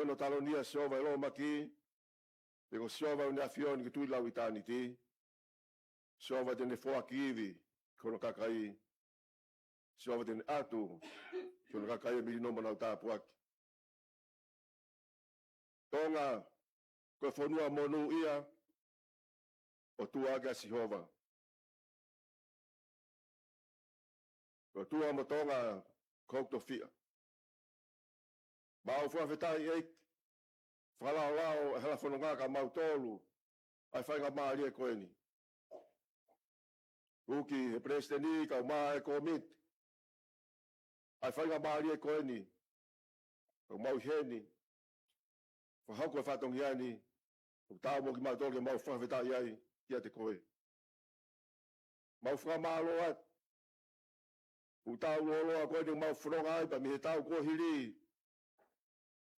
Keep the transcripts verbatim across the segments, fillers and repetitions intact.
ʻo taloni ʻa Sihova ʻi he lōmaki, pe ko Sihova ʻoku ne ʻafio ʻi he tuʻi lau ʻitāniti. Sihova te ne foaki ivi ki hono kakai. Sihova te ne ʻatu ki hono kakai ʻa e melino mo ʻenau tāpuaki. Tonga, ko e fonua monūʻia, ʻOtua ʻa Sihova. ʻOtua mo Tonga, ko hoku tofiʻa. Mau fakafetaʻi ʻEiki, fakalaolao ʻa e hala fononga ka mau tolu, ʻa e faingamālie ko eni. Uki he palesiteni kae ʻumaʻā e kōmiti, ʻa e faingamālie ko eni, ʻoku mau ʻi heni, fakahoko e fatongia ni, ʻoku taau mo kimautolu ke mau fakafetaʻi ai kiate koe. Mau fakamālō atu, ʻoku tau lōloa ko eni mau fononga ai pea mei he taʻu kuo hili.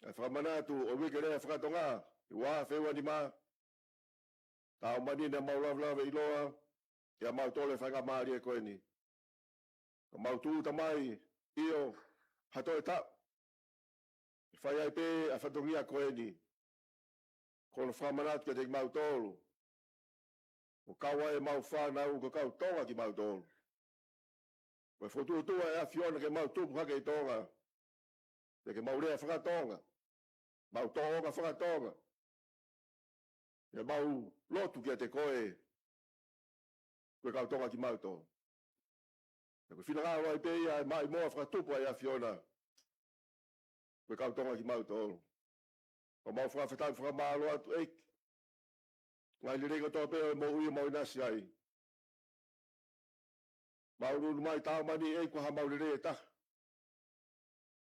ʻA e fakamanatu ʻo e uike lea fakatonga, ʻi he ua afe ua nima, taʻu mani ne mau lavelave ʻiloa, ʻia mautolu e faingamālie ko eni. Ka mau tūʻuta mai, ʻio, ha toe taʻu. ʻE fai ai pē ʻa e fatongia ko eni. Ko hono fakamanatu kiate kimautolu. ʻOku kau ai ʻemau fānau, ko e kau Tonga kimautolu. Ko e fokotuʻutuʻu ʻa e ʻAfiona ke mau tupu hake ʻi Tonga. Pea ke mau lea fakatonga. Mau tōʻonga fakatonga. Pea mau lotu kiate koe. Ko e kau Tonga kimautolu. Pea ko e finangalo ai pē ia ʻe maʻimoa fakatupu ʻa e ʻAfiona. Ko e kau Tonga kimautolu. Pea mau fakafetaʻi fakamālō atu ʻEiki. Ngaahi lelei kotoa pē ʻo e moʻui ʻoku mau ʻinasi ai. Mau ʻunuʻunu mai taʻu mani ʻEiki ko ha mau lelei ʻe taha.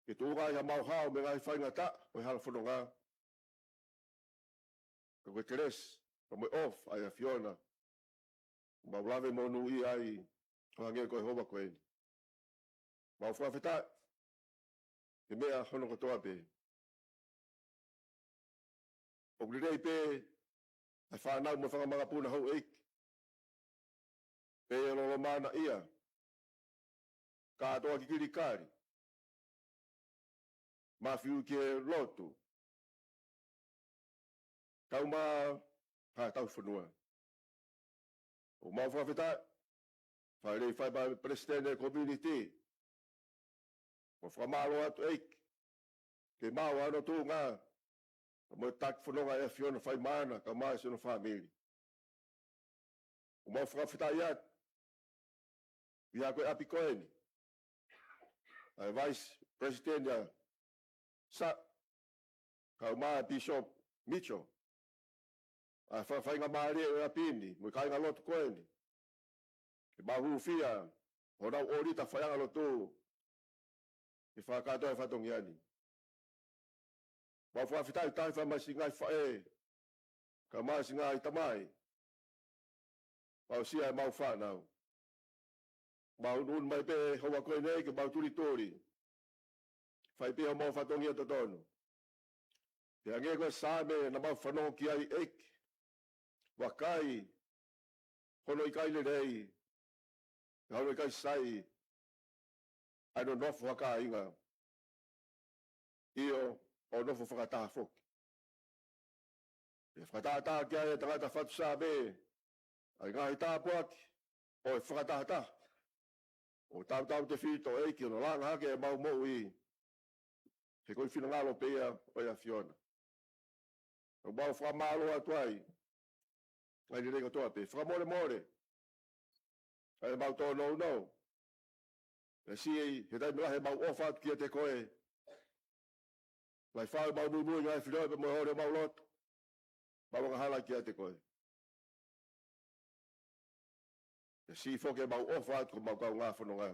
Ke tuʻunga ai ha mau hao mei he ngaahi faingataʻa ʻo e hala fononga. Ka ko e kelesi, ka mo e ʻofa ʻa e ʻAfiona. Mau lave monūʻia ai, ʻo hangē ko e houa ko eni. Mau fakafetaʻi, he meʻa hono kotoa pē. ʻOku lelei pē, ʻa e fānau mo e fanga makapuna houʻeiki. Pea lolo mana ia. Kātoa ki kilikali. Mafiu ki he lotu. Kau ma ha tau fonua. ʻOku mau fakafetaʻi. Fai lei fai pa palesiteni e kominiti. Mau fakamālō atu ʻEiki. Ke mau ano tuʻunga. Ka mo e taki fononga ʻa e ʻAfiona fai mana, ka mai sino fāmili. ʻOku mau fakafetaʻi atu. ʻI he ko e ʻapi ko eni. ʻA e Vice President ia. Sa, kau ma Bishop Mitchell. ʻA e fa-, faingamālie ʻo e ʻapi ni, mo e kāinga lotu ko eni. Ke mau hūfia, honau ʻōlita faiʻanga lotu. Ke fakakātoa e fatongia ni. Mau fakafetaʻi taha fai mai siʻi ngaahi faʻē. Ka mai siʻi ngaahi tamai. Mau sia e mau fānau. Mau ʻunuʻunu mai pē houa ko eni ke mau tulituli. Fai pē homau fatongia totonu. Pea hangē ko e Saame naʻa mau fanongo ki ai ʻEiki. Vakai, hono ʻikai lelei, hono ʻikai sai, ʻa e nonofo ha kāinga. ʻIo, ʻo nofo fakataha foki. ʻE fakatātā ki ai e tangata fatu Saame, ʻa e ngaahi tāpuaki, ʻo e fakatahataha. ʻO tautau tefito ʻEiki hono langa hake ʻemau moʻui. He ko e finangalo pē ia ʻo e ʻAfiona. ʻOku mau fakamālō atu ai. Ngaahi lelei kotoa pē. Fakamolemole. ʻA ʻemau tōnounou. ʻE siʻi, he taimi lahi ʻemau ʻofa atu kiate koe. Lahi fau ʻemau muimui ngaahi filioʻi pea mo e holi ʻemau lotu. Mau angahala kiate koe. ʻE siʻi foki ʻemau ʻofa atu ko ʻemau kaungā fononga.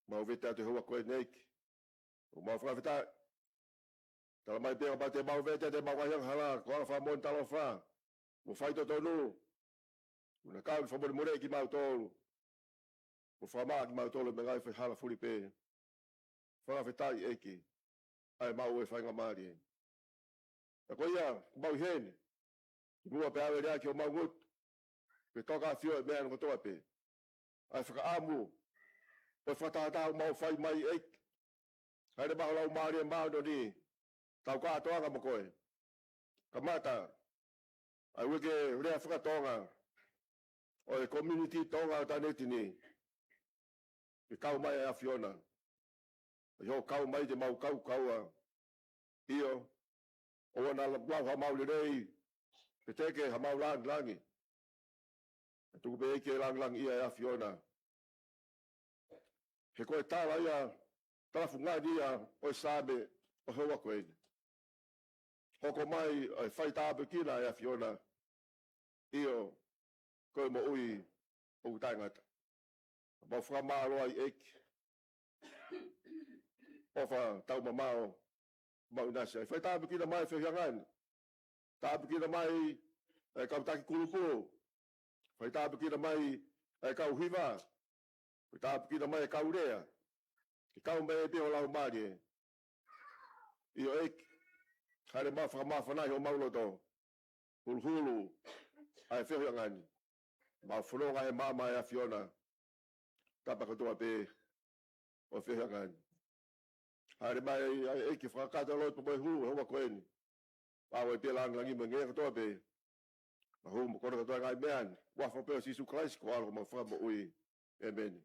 Mau vete atu he houa ko eni ʻEiki. ʻOku mau fakafetaʻi. Tala mai pē ʻoku mau te mau vete atu ʻemau ngaahi angahala, ko e fakamoʻoni talofa. Mo faitotonu. Mo e kau fakamolemoleʻi kimautolu. Mo fakamaʻa kimautolu mei he ngaahi faihala fuli pē. Fakafetaʻi ʻEiki. ʻA ʻemau e faingamālie. Ka ko ia, ʻoku mau ʻi heni. Kimuʻa pea ʻave lea ki homau ngutu. Ke toka ʻafio e meʻa ni kotoa pē. ʻA e fakaʻamu. ʻO e fakatahataha ʻoku mau fai mai ʻEiki. Haʻele mai ho Laumālie Māʻoniʻoni. tau kātoanga mo koe. Kamata ʻa e uike lea faka-Tonga ʻo e community Tonga ʻo Taneti ni, ke kau mai ʻa e ʻAfiona. ʻI hoʻo kau mai te mau kaukaua. ʻIo, ʻoua naʻa lau hamau lelei, pe teke hamau langilangi. Ka tuku pē ke langilangiʻia ʻa e ʻAfiona. He ko e tala ia, tala fungani ia ʻo e Saame ʻo e houa ko eni. Hoko mai ʻa e faitāpuekina ʻa e ʻAfiona. ʻIo, ko e moʻui ʻoku taʻengata. Mau fakamālō ai ʻEiki. ʻOfa tau mamao, mau ʻinasi ai. Faitāpuekina mai fehiʻanga ni. Tāpuekina mai ʻa e kau taki kulupu. Faitāpuekina mai ʻa e kau hiva. Faitāpuekina mai ʻa e kau lea. Ke kau mai pē ho Laumālie. ʻIo ʻEiki, hāʻele mai fakamāfana ʻi homau loto. Huluhulu ʻa e fehiʻanga ni. Mau fononga he maama ʻa e ʻAfiona. Tapa kotoa pē ʻo e fehiʻanga ni. Hāʻele mai ʻa e ʻEiki fakakakato loto mo e hū he houa ko eni. Pau ai pē langilangi mo e ngeia kotoa pē. Mau hū mo kole kotoa e ngaahi meʻa ni. Huafa pē ʻo Sīsū Kalaisi ko e ʻAlo ko homau Fakamoʻui. ʻĒmeni.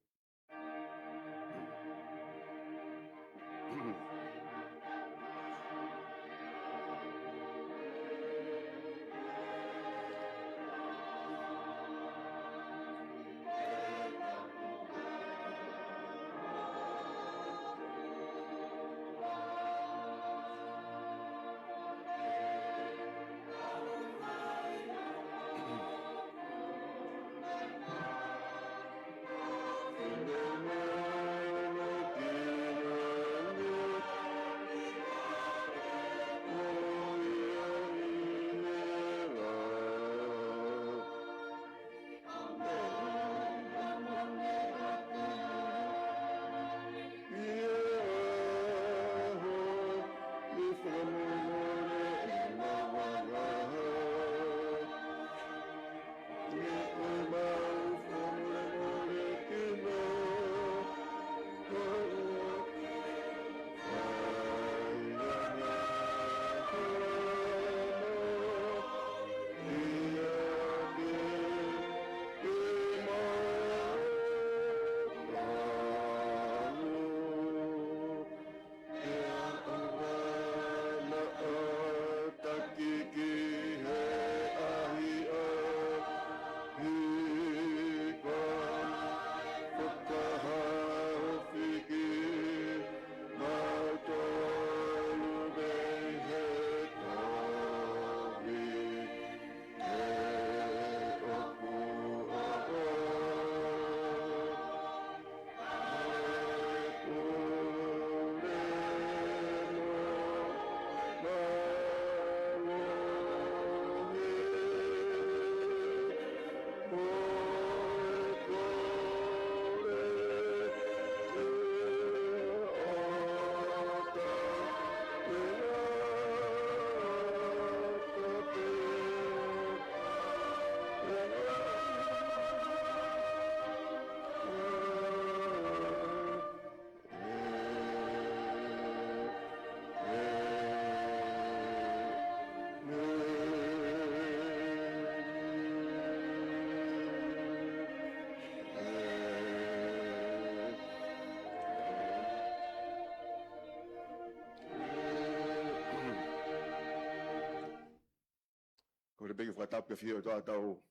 Kole pē ke fakatapu ki he ʻOtua ʻi hotau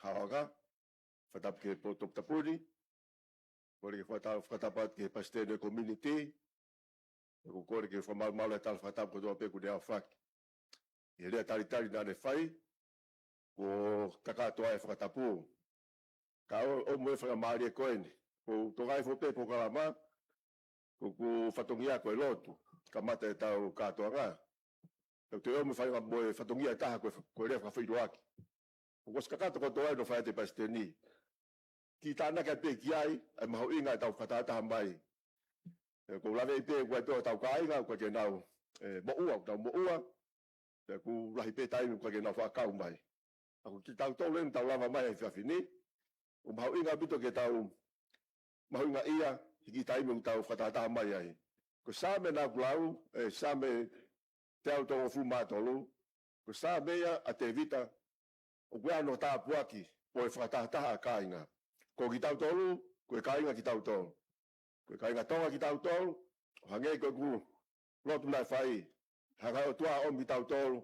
haohaoa. Fakatapu ki he potu toputapu ni. Kole ke fakata-, fakatapu atu ki he palesiteni ʻo e community. ʻOku kole ke fakamalumalu e tala fakatapu kotoa pē kuo ne aofaki. ʻI he lea talitali naʻa ne fai, kuo kakato ai e fakatapu. Ka ʻo, ʻomi e faingamālie ko eni. Ko e toenga foki pē polokalama, ko ʻeku fatongia ko e lotu. Kamata ʻetau kātoanga. Tau toe ʻomi e fainga-, mo e fatongia ʻe taha ko e, ko e lea fakafeʻiloaki. Kuo ʻosi kakato kotoa ʻeni ʻo fai ʻe he palesiteni. Kiʻi tānaki pē ki ai, ʻa e mahuʻinga ʻetau fakatahataha mai. ʻE, ʻoku ou laveʻi pē, ʻoku ʻi ai pē hotau kāinga, ʻoku ʻikai ke nau, ʻe, moʻua, ʻoku nau moʻua. ʻE, ʻoku lahi pē taimi, ʻoku ʻikai ke nau fakakau mai. ʻA ko kitautolu ʻeni ʻoku tau lava mai he efiafi ni. ʻOku mahuʻinga ʻaupito ke tau mahuʻingaʻia, he kiʻi taimi ʻoku tau fakatahataha mai ai. Ko e Saame naʻa ku lau, ʻe, Saame teau tolungofulu mā tolu, ko e Saame ia ʻa Tēvita, ʻoku ʻi ai hono tāpuaki, ko e fakatahataha ʻa e kāinga. Ko kitautolu, ko e kāinga kitautolu. Ko e kāinga Tonga kitautolu, ʻo hangē ko ʻeku lotu naʻe fai. Hanga ʻe he ʻOtua ʻo ʻomi kitautolu,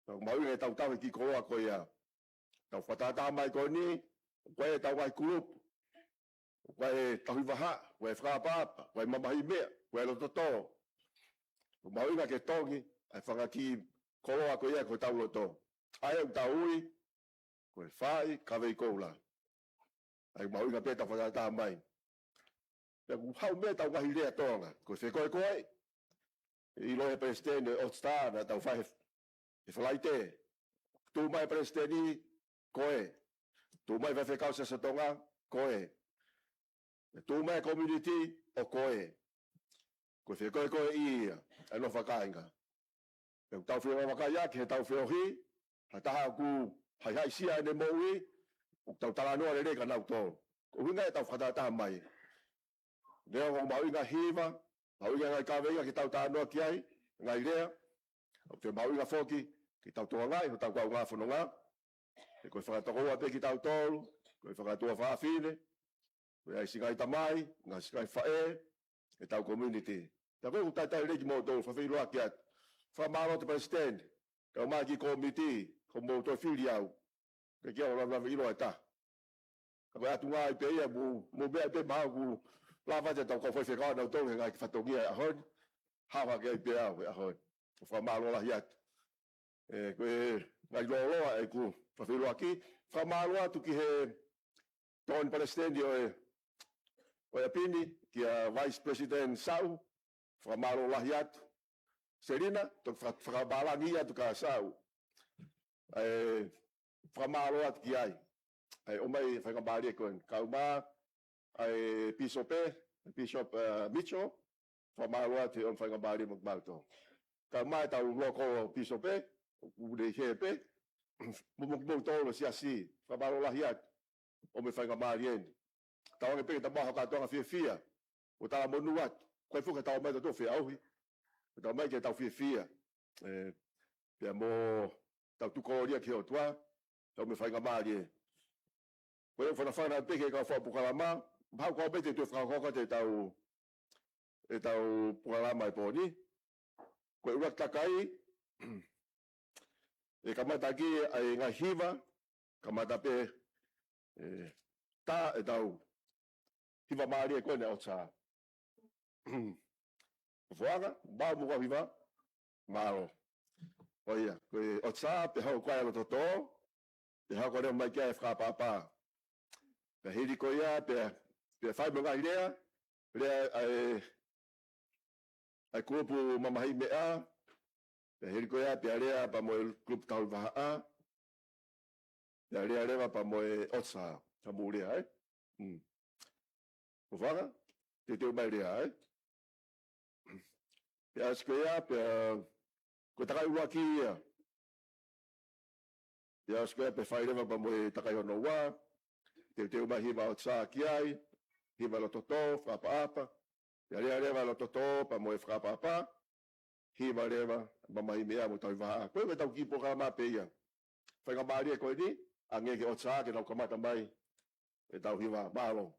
tau mahuʻinga ke tau tauhi e kiʻi koloa ko ia. Tau fakatahataha mai ko eni, ʻoku ʻi ai ʻetau ngaahi kulupu, ʻoku ʻi ai e tauhi vahaʻa, ʻoku ʻi ai e fakaʻapaʻapa, ʻoku ʻi ai e mamahi meʻa, ʻoku ʻi ai e lototō. ʻOku mahuʻinga ke tongi ʻa e fanga kiʻi koloa ko ia ki hotau loto. ʻA ia ʻoku tau ui ko e Faaʻi Kavei Koula. ʻA ia ʻoku mahuʻinga pē ʻetau fakatahataha mai. Pea ʻoku haʻu mei ai ʻetau ngaahi lea Tonga, ko e fekoekoe. ʻIloa ʻe he Palesiteni ʻo e ʻOtu Sā naʻa tau fai he, he Falaite. Tuʻu mai e Palesiteni, ko ē. Tuʻu mai e Faifekau Siasi ʻo Tonga, ko ē. Tuʻu mai e community, ʻoku ko ē. Ko e fekoekoeʻi ia ʻa e nofo fakakāinga. Pea ʻoku tau fie vakai ʻaki heʻetau feohi ha taha ʻoku haʻihaʻisia ʻene moʻui, ʻoku tau talanoa lelei kia nautolu. Ko e ʻuhinga ia ʻetau fakatahataha mai. Neongo ʻoku mahuʻinga e hiva, mahuʻinga e ngaahi kaveinga ke tau talanoa ki ai, ngaahi lea, ʻoku toe mahuʻinga foki ke tau tokangaʻi hotau kaungā fononga. He ko e fakatokoua pē kitautolu, ko e fakatuofāfine, ko e ngaahi siʻi ngaahi tamai, ngaahi siʻi ngaahi faʻē ʻetau community. Pea ko ʻeku talitali lelei kimoutolu, fakafeʻiloaki atu. Fakamālō atu Palesiteni, kae ʻumaʻā e kiʻi kōmiti, ko hoʻomou toe fili au. Ke kia o lava lava ʻiloa e taha. Ka ko e ʻatu ngāue pē ia, mou, mou meʻa pē maʻaku, lava atu ʻetau kau faifekau nautolu he ngaahi kiʻi fatongia he ʻaho ni. Hava ke ai pē au he ʻaho ni. Ko e fakamālō lahi atu. ʻE, ko e ngaahi lōloa ʻeku fakafeʻiloaki. Fakamālō atu ki he Tokoni Palesiteni ʻo e, ʻo e ʻapi ni, kia Vice President Sau, fakamālō lahi atu. Selina, toki faka-, fakapālangi atu kia Sau. ʻE, fakamālō atu ki ai. ʻE, ʻomai e faingamālie ko eni. Kae ʻumaʻā e Pīsope, Bishop, eh, Mitchell, fakamālō atu he ʻomi faingamālie maʻa kimautolu. Kae ʻumaʻā ʻetau loko Pīsope, ʻoku ne ʻi hē pē, mo, mo, mo tolo siasi, fakamālō lahi atu ʻomi e faingamālie ni. Tauange pē ke tau maʻu ha kātoanga fiefia, ʻo talamonū atu, ko e fuka tau mai tautolu feʻauhi, ʻo tau mai ke tau fiefia. ʻE, pea mo tau tuku koloa ki he ʻOtua, ʻomi e faingamālie. Ko e fanafana pē ki he kau faʻu polokalama, mahalo ko au pē te u toe fakahoko atu ʻetau, ʻetau polokalama he pō ni. Ko e ʻuluaki kakai, ʻe kamata ʻaki ʻa e ngaahi hiva, kamata pē, ʻe, tā ʻetau hiva mālie ko eni ʻa e ʻOtu Sā. ʻOku fuʻu anga, mau mo kau hiva, mālō. ʻO ia, ko e ʻOtu Sā, pea hoko ʻa e lototō, pea hoko leva mai ki ai e fakaʻapaʻapa. Pea hili ko ia, pea, pea fai mo e ngaahi lea, lea ʻa e, ʻa e kulupu mamahi meʻa, pea hili ko ia, pea lea pea mo e kulupu tauhi vahaʻa, pea lea leva pea mo e ʻOtu Sā, ka mou lea, ē? Mm. ʻOku fuʻu anga, teuteu mai lea, ē? Pea ʻosi ko ia, pea ko e takai ʻuluaki ia. Pea ʻosi ko ia, pea fai leva pea mo e takai hono ua, teuteu mai hiva ʻOtu Sā ki ai, hiva lototō, fakaʻapaʻapa, pea lea leva lototō, pea mo e fakaʻapaʻapa, hiva leva, mamahi meʻa mo tauhi vahaʻa. Ko e ʻetau kiʻi polokalama pē ia. Faingamālie ko eni, hangē ki he ʻOtu Sā ke nau kamata mai ʻetau hiva, mālō.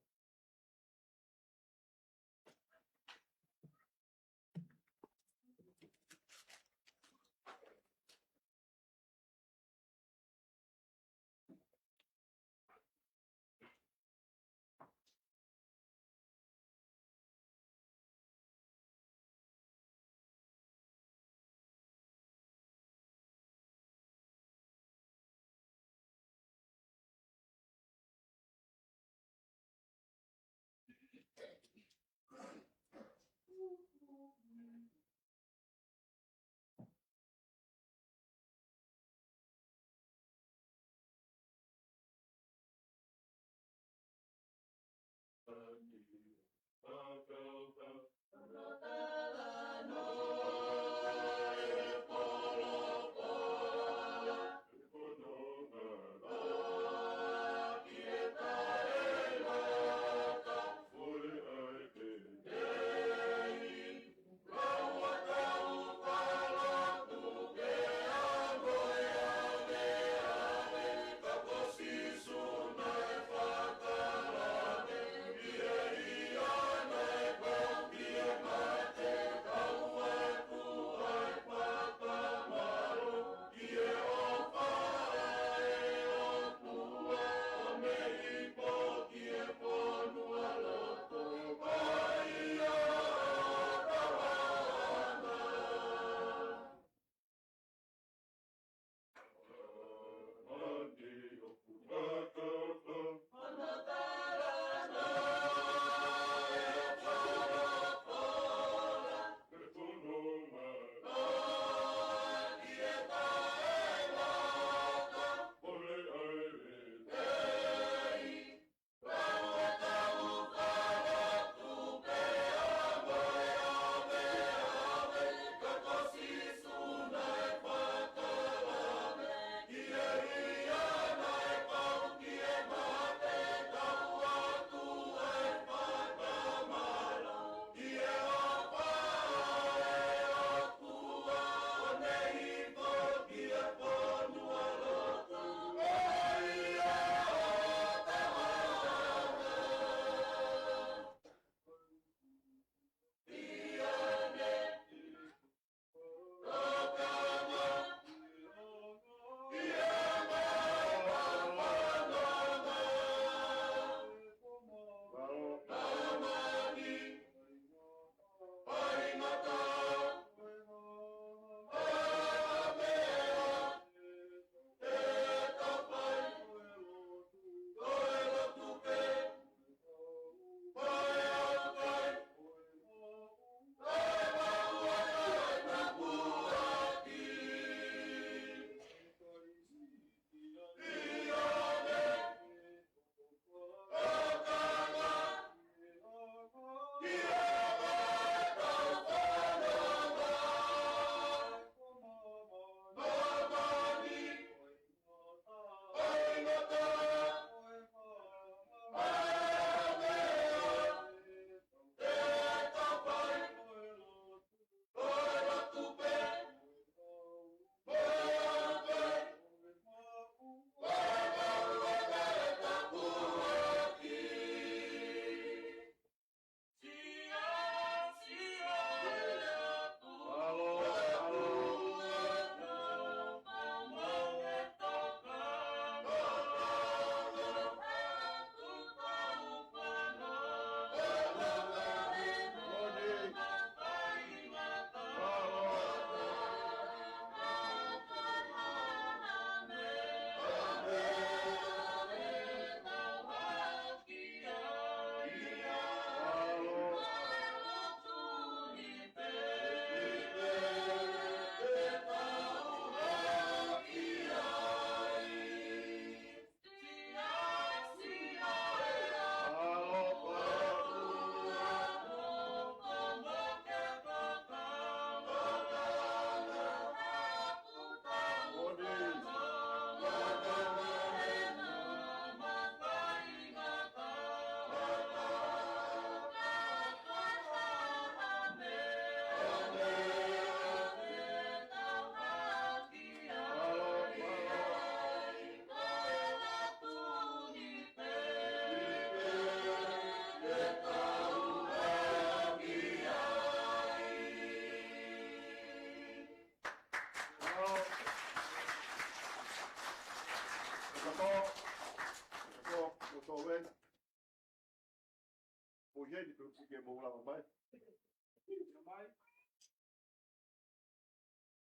Ia, ʻi tuʻu ke mou lava mai.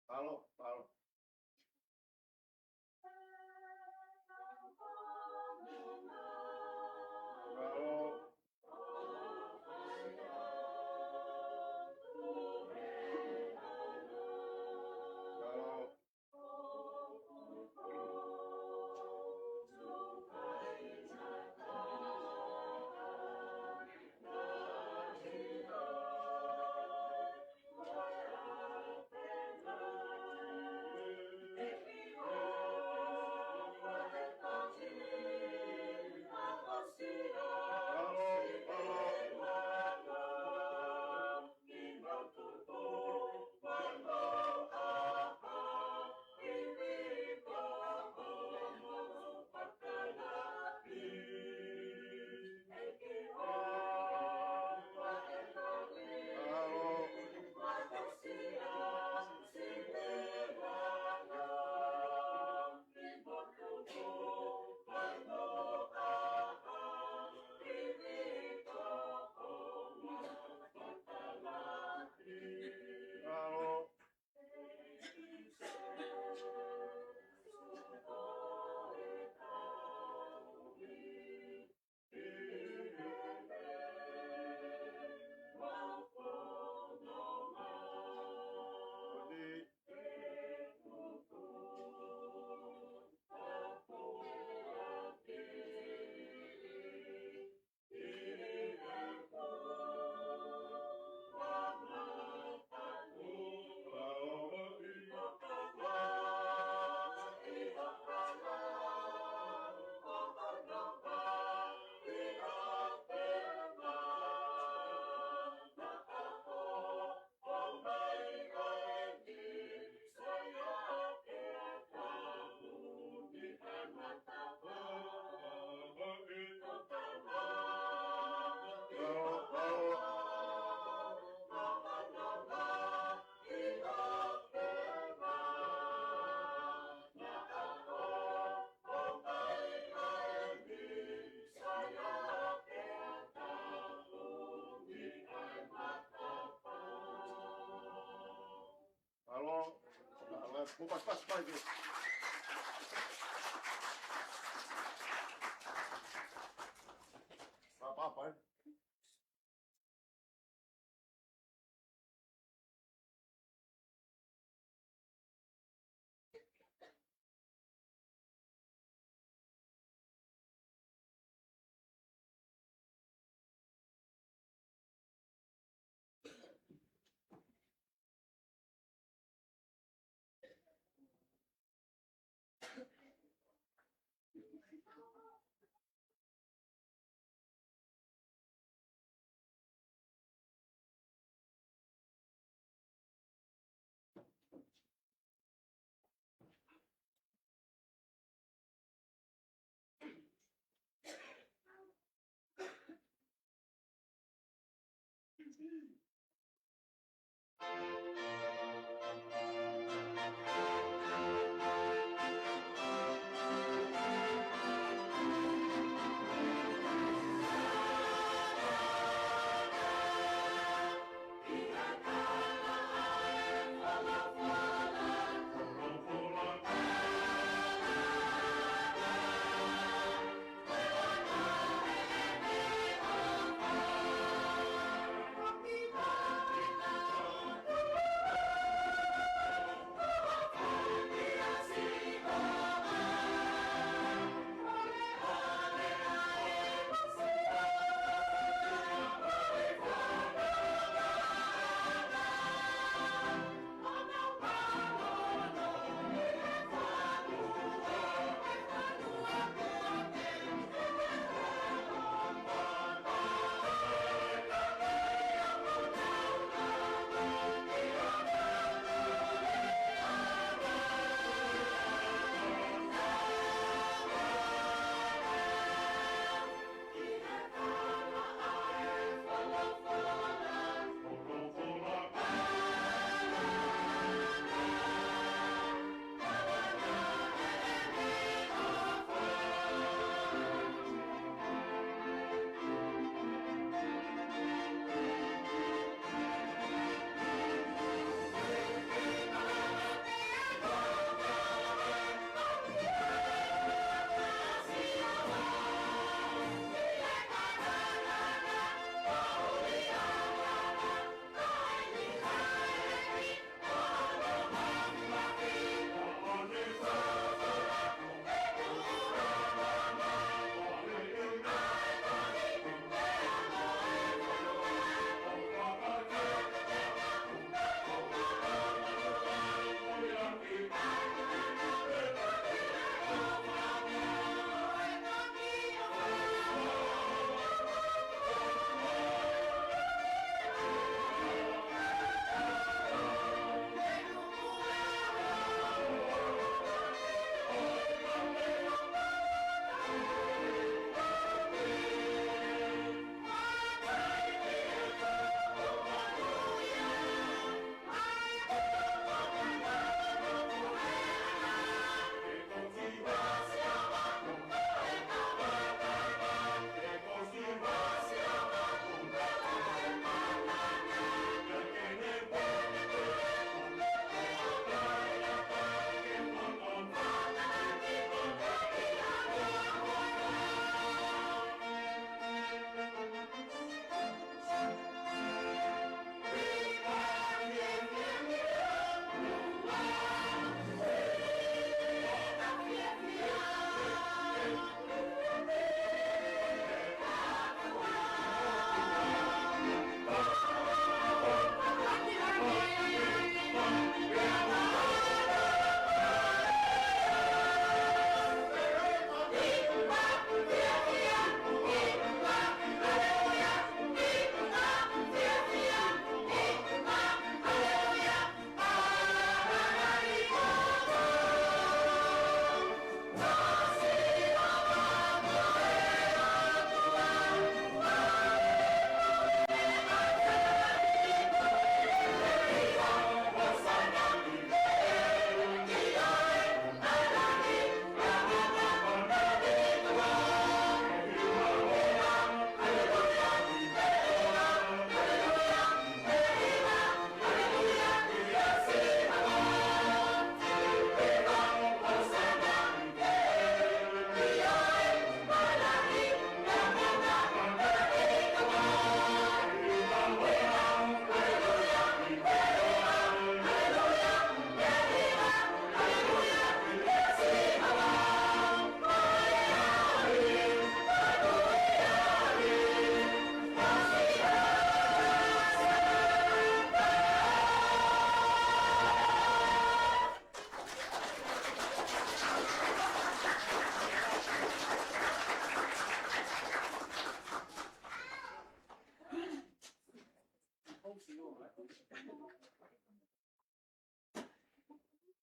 Mālō, mālō. Mālō. Mālō. Mālō. Mālō. Mou pasipasi mai ki. Papa, papa, ē.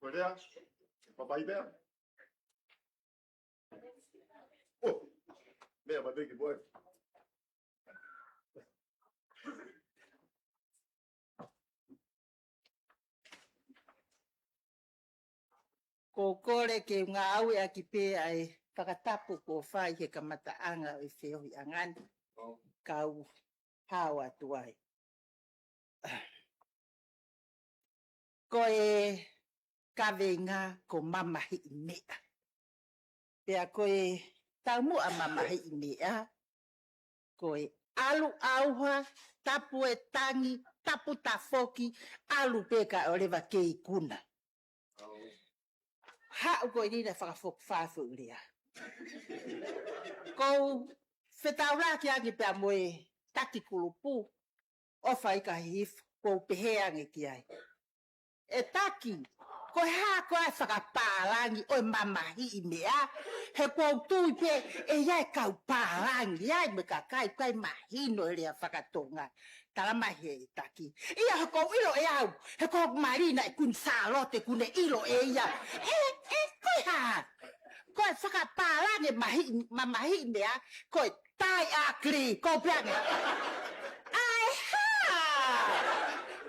Ko lea, papai pea. Oh, lea, papai ki boy. Ko u kole ke u ngāueʻaki pē ʻa e fakatapu kuo fai he kamataʻanga ʻo e feohiʻanga ni, kau hao atu ai. Ko e kaveinga ko mamahiʻi meʻa. Pea ko e taumuʻa mamahiʻi meʻa, ko e ʻalu ʻauha, tapu e tangi, tapu tafoki, ʻalu pē kae ʻoua leva ke ikuna. Haʻu ko eni naʻe fakafokifā foʻi lea. Ko u fetaulaki ange pea mo e taki kulupu, ʻo fai ka hifo, ko u pehē ange ki ai. ʻE taki, ko e hā koā e fakapālangi ʻo e mamahiʻi meʻa, he ko u tui pē ʻe ʻi ai e kau pālangi ai mo e kakai ʻikai mahino e lea fakatonga. Tala mai he ʻe taki. ʻIa, he ko u ʻilo ʻe au, he ko hoku mali naʻe Kuini Sālote kuo ne ʻilo ʻe ia. ʻE, ʻe, ko e hā? Ko e fakapālangi e mahi, mamahiʻi meʻa, ko e tai akli, ko u pehē ange. ʻAi hā!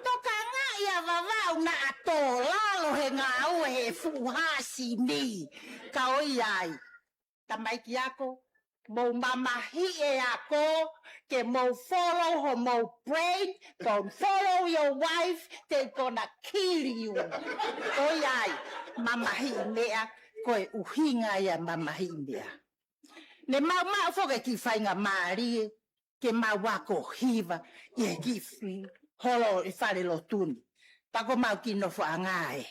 Tokanga ia Vavaʻu naʻa tō lalo he ngāue he fuʻu hāsini. Ka ʻoiauē, tamaiki ako, mou mamahiʻi e ako, ke mou follow homou brain, don't follow your wife, they're gonna kill you. ʻOiauē, mamahiʻi meʻa, ko e ʻuhinga ia mamahiʻi meʻa. Ne mau maʻu foki e kiʻi faingamālie, ke mau ako hiva, ʻi he kiʻi f-, holo ʻi fale lotu ni. Pea ko mau kiʻi nofoʻanga ē.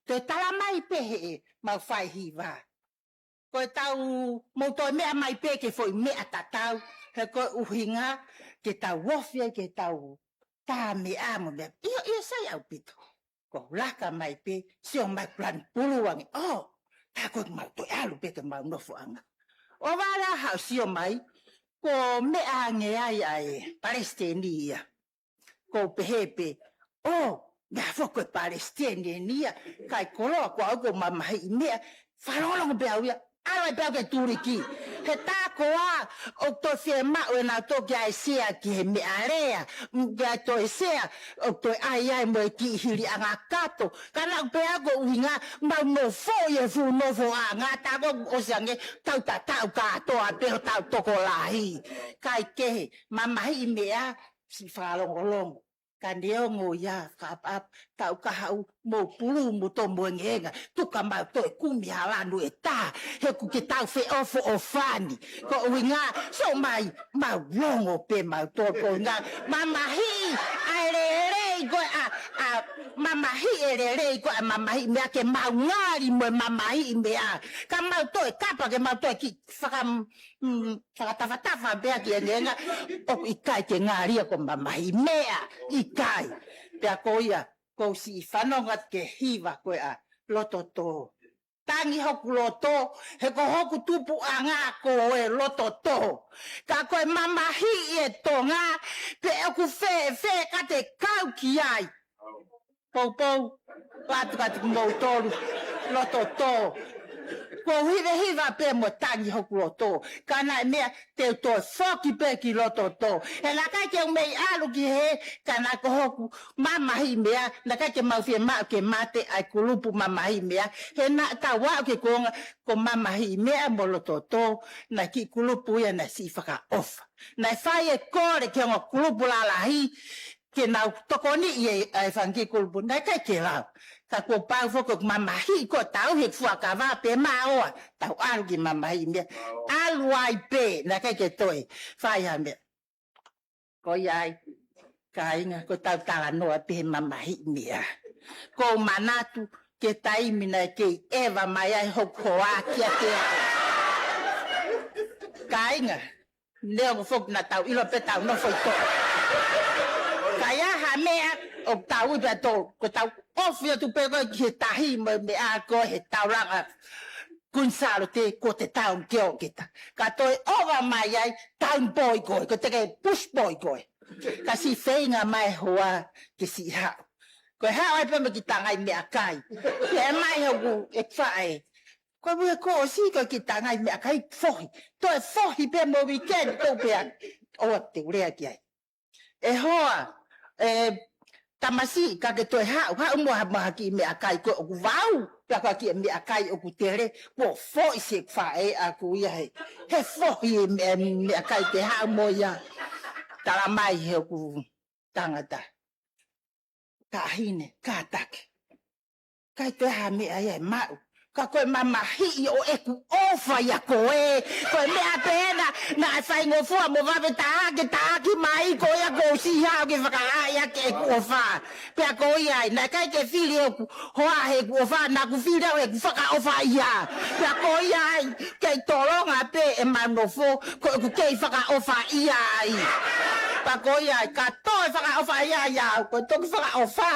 Toe tala mai pē he ʻe mau fai hiva. Ko e tau, mou toe meʻa mai pē ke foʻi meʻa tatau, he ko e ʻuhinga ke tau ofi ai ke tau tā meʻa mo meʻa. ʻIo, ʻio, sai ʻaupito. Ko u laka mai pē, sio mai kuo lanu pulu ange. ʻŌ, tā ko ē ke mau toe ʻalu pē ke mau nofoʻanga. ʻO vale a haʻu sio mai, ko meʻa ange ai ʻa e palesiteni ia. Ko u pehē pē, ʻō, meʻa foki ko e palesiteni eni ia, kae koloa ko au ko mamahiʻi meʻa, fakalongolongo pē au ia, ʻalu ai pē au ki he tuliki. He tā ko ā, ʻoku toe fiemaʻu ʻe nautolu ke ʻai e sea ki he meʻalea, mm, ke ʻai toe sea, ʻoku toe ʻai ai mo e kiʻi hiliʻanga kato. Ka naʻa ku pehē ko e ʻuhinga, mau nofoʻi e fuʻu nofoʻanga, tā ko ē ʻosi ange, tau tatau kātoa pē hotau tokolahi. Kae kehe, mamahiʻi meʻa, siʻi fakalongolongo. Ka neongo ia, fakaʻapaʻapa, tau ka haʻu mo pulu mo tomuengenga, tuku ke mau toe kumi ha lanu ʻe taha, he ʻoku ke tau feʻofoʻofani. Ko e ʻuhinga, sio mai, mau longo pē mautolu ko e ʻuhinga, mamahiʻi, ʻa e lelei ko ē, ʻa, ʻa, mamahiʻi e lelei ko ē, ʻa e mamahiʻi meʻa ke mau ngali mo e mamahiʻi meʻa. Ka mau toe kapa ke mau toe kiʻi faka-, mm, fakatafatafa pē ʻa e kiʻi engenga, ʻoku ʻikai ke ngali ia ko e mamahiʻi meʻa, ʻikai. Pea ko ia, ko u siʻi fanongo atu ki he hiva ko ē ʻa Lototō. Tangi hoku loto, he ko hoku tupuʻanga ko e lototō. Ka ko e mamahiʻi e Tonga, pe ʻoku fēfē ka te kau ki ai. Poupou, patu kati kimoutolu, lototō. Ko u hivehiva pē mo tangi hoku loto. Ka naʻe meʻa, te u toe foki pē ki lototō. He naʻe ʻikai ke u mei ʻalu ki hē, ka naʻe ko hoku mamahiʻi meʻa, naʻe ʻikai ke mau fiemaʻu ke mate ʻa e kulupu mamahiʻi meʻa. He naʻa tau aʻu ki he kuonga, ko mamahiʻi meʻa mo lototō, naʻe kiʻi kulupu ia naʻe siʻi fakaʻofa. Naʻe fai e kole ki he ongo kulupu lalahi, ke nau tokoniʻi e, e fanga kiʻi kulupu, naʻe ʻikai ke lau. Ka kuo pau foki ʻoku mamahiʻi ko ē tau he fuakava pē maʻoa, tau ʻalu ki mamahiʻi meʻa. ʻAlu ai pē, naʻe ʻikai ke toe fai ha meʻa. Ko ia ai, kāinga, ko ʻetau talanoa pē he mamahiʻi meʻa. Ko u manatu ki he taimi naʻe kei ʻeva mai ai hoku hoa kiate au. Kāinga, neongo foki naʻa tau ʻilo pē tau nofo ʻi toʻa. Ka ʻi ai ha meʻa ʻoku tau ui pē ʻa tau, ko ʻetau ofi atu pē ko ē ki he tahi mo e meʻa ko ē he taulanga Kuini Sālote, ko te tau ke o kita. Ka toe ʻova mai ai, taunipoi koe, ko te ke pusipoi koe. Ka siʻi feinga mai hoa ke siʻi haʻu. Ko e haʻu ai pē mo e kiʻi tangai meʻakai. Pea ʻomai hoku ʻeku faʻē. Ko e ʻuhi ko ʻosi ko e kiʻi tangai meʻakai fohi. Toe fohi pē mo weekend kou pea. ʻOua te u lea ki ai. ʻE hoa, ʻe tamasiʻi ka ke toe haʻu, haʻu mo ha, mo ha kiʻi meʻakai ko ʻoku vau, pea ko e kiʻi meʻakai ʻoku tele, kuo foʻi siʻeku faʻē ʻaku ia he, he fohi e meʻa, meʻakai te haʻu mo ia. Tala mai he ʻoku tangata. Ka hine, kātaki. ʻIkai toe ha meʻa ia ʻe maʻu. Ka ko e mamahiʻi ʻo ʻeku ʻofa ia ko ē. Ko e meʻa pē ena, naʻe faingofua mo vave taha ke taʻaki mai, ko ia kou siʻi haʻu ke fakahā ia ke ʻeku ʻofa. Pea ko ia ai, naʻe ʻikai ke fili ʻeku hoa he ʻeku ʻofa, naʻa ku fili au he ʻeku fakaʻofaʻia. Pea ko ia ai, kei tolonga pē ʻemau nofo, ko ʻeku kei fakaʻofaʻia ai. Pea ko ia ai, ka toe fakaʻofaʻia ia, ko e toki fakaʻofa.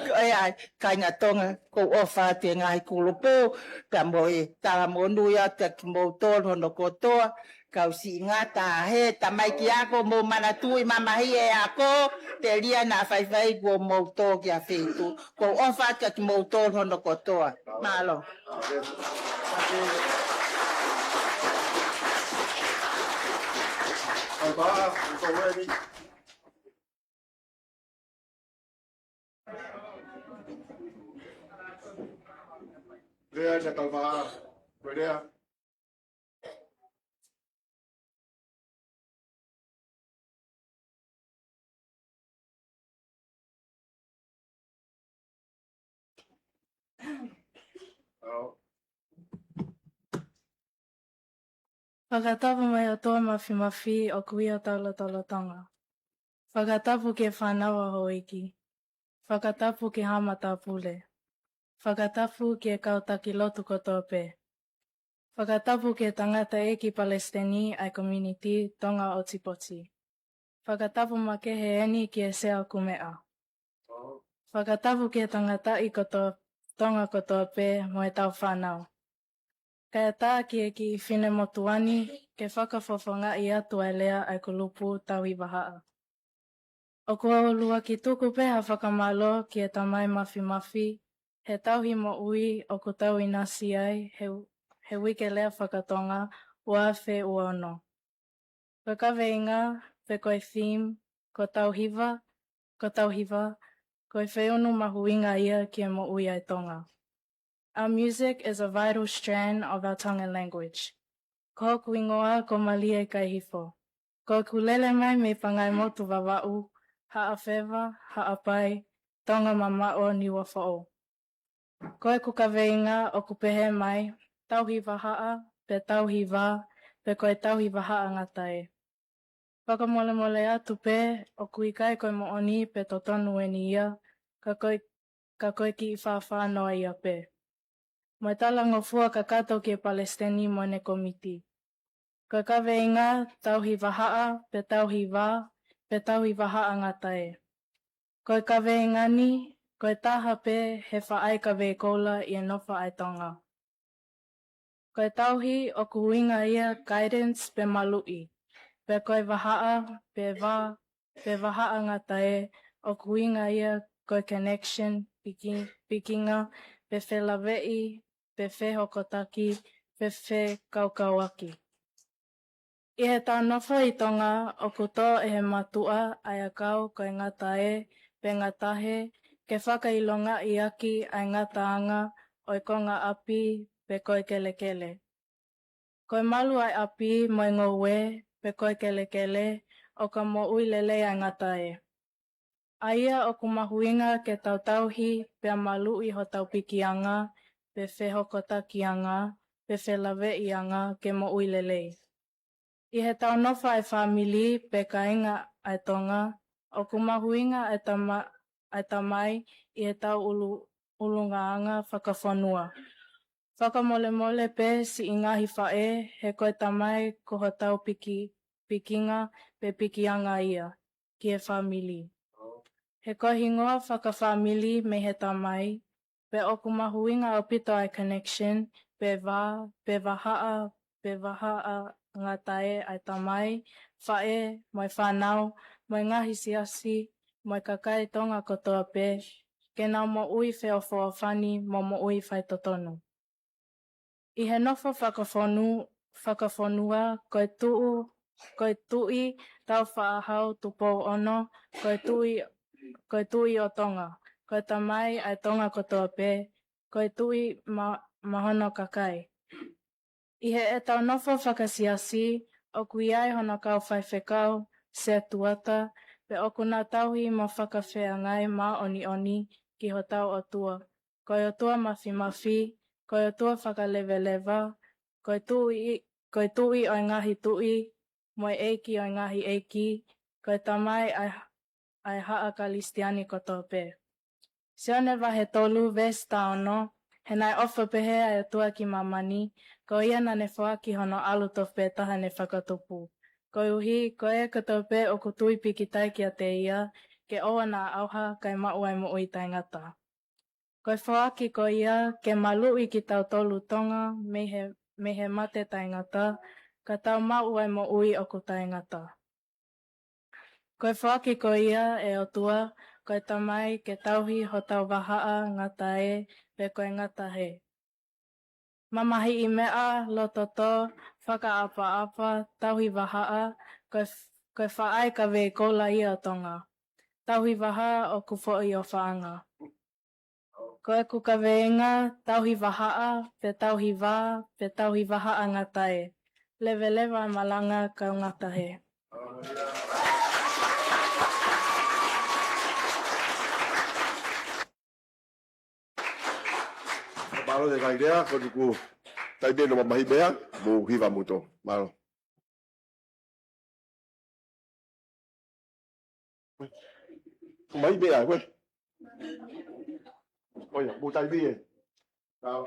Ko ia ai, kāinga Tonga, kou ʻofa atu e ngaahi kulupu, pea mo e talamonū ia atu kia kimoutolu hono kotoa, kau siʻi ngata he tamaiki ako, mou manatuʻi mamahiʻi e ako, telia naʻa faifai kuo mou tō ki ha feituʻu. Kou ʻofa atu kia kimoutolu hono kotoa. Mālō. Lea, Jack Alvaa. Lea. Fakatapu mo e ʻOtua Mafimafi ʻoku ʻi hotau lotolotonga. Fakatapu ki he fānau ʻa houʻeiki. Fakatapu ki he haʻa matāpule. Fakatapu ki he kau taki lotu kotoa pē. Fakatapu ki he tangataʻeiki palesiteni ʻa e Community Tonga ʻOtipoti. Fakatapu makehe eni ki he sea ʻoku meʻa. Fakatapu ki he tangataʻi kotoa, Tonga kotoa pē mo ʻetau fānau. Kae ʻatā ki he kiʻi finemotuʻa ni ke fakafofongaʻi atu ʻa e lea ʻa e kulupu Tauhi Vahaʻa. ʻOku ou ʻuluaki tuku pē ha fakamālō ki he Tamai Mafimafi he tauhi moʻui ʻoku tau ʻinasi ai he, he Uike Lea Faka-Tonga ua afe ua ono. Ko e kaveinga, pe ko e theme, ko Tauhi Vā, ko Tauhi Vā, ko e feʻunu mahuʻinga ia ki he moʻui ʻa e Tonga. Our music is a vital strand of our Tongan language. Ko hoku hingoa ko Malia Kaihifo. Ko ʻeku lele mai mei Pangaimotu, Vavaʻu, Haʻa Feva, Haʻapai, Tonga Mamaʻo, Niuafoʻou. Ko ʻeku kaveinga ʻoku pehē mai, Tauhi Vahaʻa, pe Tauhi Vā, pe ko e Tauhi Vahaʻa Ngatae. Fakamolemole atu pē, ʻoku ʻikai ko e moʻoni pe totonu eni ia, ka ko e, ka ko e kiʻi fāfā noa ia pē. Mo e talangofua kakato ki he palesiteni mo ʻene komiti. Ko e kaveinga Tauhi Vahaʻa, pe Tauhi Vā, pe Tauhi Vahaʻa Ngatae. Ko e kaveinga ni, ko e taha pē he faʻahi kavei koula ʻi he nofo ʻa e Tonga. Ko e tauhi ʻoku ʻuhinga ia guidance pe maluʻi, pe ko e vahaʻa, pe vā, pe vahaʻa ngatae, ʻoku ʻuhinga ia ko e connection, piki-, pikinga, pe felaveʻi, pe fehokotaki, pe fekaukauʻaki. ʻI heʻetau nofo ʻi Tonga, ʻoku tō ʻe he mātuʻa ʻa e ʻakau ko e ngatae pe ngatahe ke fakaʻilongaʻi ʻaki ʻa e ngataʻanga ʻo e konga ʻapi pe ko e kelekele. Ko e malu ʻa e ʻapi mo e ngoue pe ko e kelekele ʻo ka moʻui lelei ʻa e ngatae. ʻA ia ʻoku mahuʻinga ke tau tauhi pea maluʻi hotau pikiʻanga, pe fehokotakiʻanga, pe felaveʻiʻanga ke moʻui lelei. ʻI heʻetau nofo ʻa e fāmili pe kāinga ʻa e Tonga, ʻoku mahuʻinga ʻa e tama-, ʻa e tamai ʻi heʻetau ʻulu-, ʻulungaanga fakafonua. Fakamolemole pē siʻi ngaahi faʻē, he ko e tamai ko hotau piki-, pikinga pe pikiʻanga ia ki he fāmili. He ko e hingoa fakafāmili mei he tamai, pea ʻoku mahuʻinga ʻaupito ʻa e connection, pe vā, pe vahaʻa, pe vahaʻa ngatae ʻa e tamai, faʻē, mo e fānau, mo e ngaahi siasi, mo e kakai Tonga kotoa pē, ke nau moʻui feʻofoʻofani mo moʻui faitotonu. ʻI he nofo fakafonu-, fakafonua, ko e tuʻu, ko e Tuʻi Tāufaʻāhau Tupou Ono, ko e Tuʻi, ko e Tuʻi ʻo Tonga, ko e Tamai ʻa e Tonga kotoa pē, ko e Tuʻi ma-, maʻa hono kakai. ʻI heʻetau nofo fakasiasi, ʻoku ʻi ai hono kau faifekau, setuata, pea ʻoku na tauhi mo fakafeangai māʻoniʻoni ki hotau ʻOtua. Ko e ʻOtua mafimafi, ko e ʻOtua fakaleveleva, ko e Tuʻi, ko e Tuʻi ʻo e ngaahi tuʻi, mo e ʻEiki ʻo e ngaahi ʻeiki, ko e Tamai ʻa e, ʻa e haʻa Kalisitiane kotoa pē. Sione vahe tolu veesi taha ono, he naʻe ʻofa pehē ʻa e ʻOtua ki māmani, ko ia naʻa ne foaki hono ʻAlo tofu pē taha ne fakatupu. Koeʻuhi, ko ia kotoa pē ʻoku tui pīkitai kiate ia, ke ʻoua naʻa ʻauha kae maʻu ʻa e moʻui taʻengata. Ko e foaki ko ia ke maluʻi kitautolu Tonga mei he, mei he mate taʻengata, ka tau maʻu ʻa e moʻui ʻoku taʻengata. Ko e foaki ko ia ʻe ʻOtua, ko e Tamai ke tauhi hotau vahaʻa ngata ē, pe ko e ngata hē. Mamahiʻi meʻa, loto tō, fakaʻapaʻapa, tauhi vahaʻa, ko e f-, ko e faʻahi kavei koula ia ʻo Tonga. Tauhi vahaʻa ʻoku foʻi ʻofaʻanga. Ko ʻeku kaveinga, tauhi vahaʻa, pe tauhi vā, pe tauhi vahaʻa ngata ē. Leveleva ʻa e malanga kau ngata hē. Mālō e kakai lea, ko ʻeku taimi ē ʻo mamahiʻi meʻa, mou hiva moutolu. Mālō. Mamahiʻi meʻa, koe. ʻOia, mou taimi ē. Tau.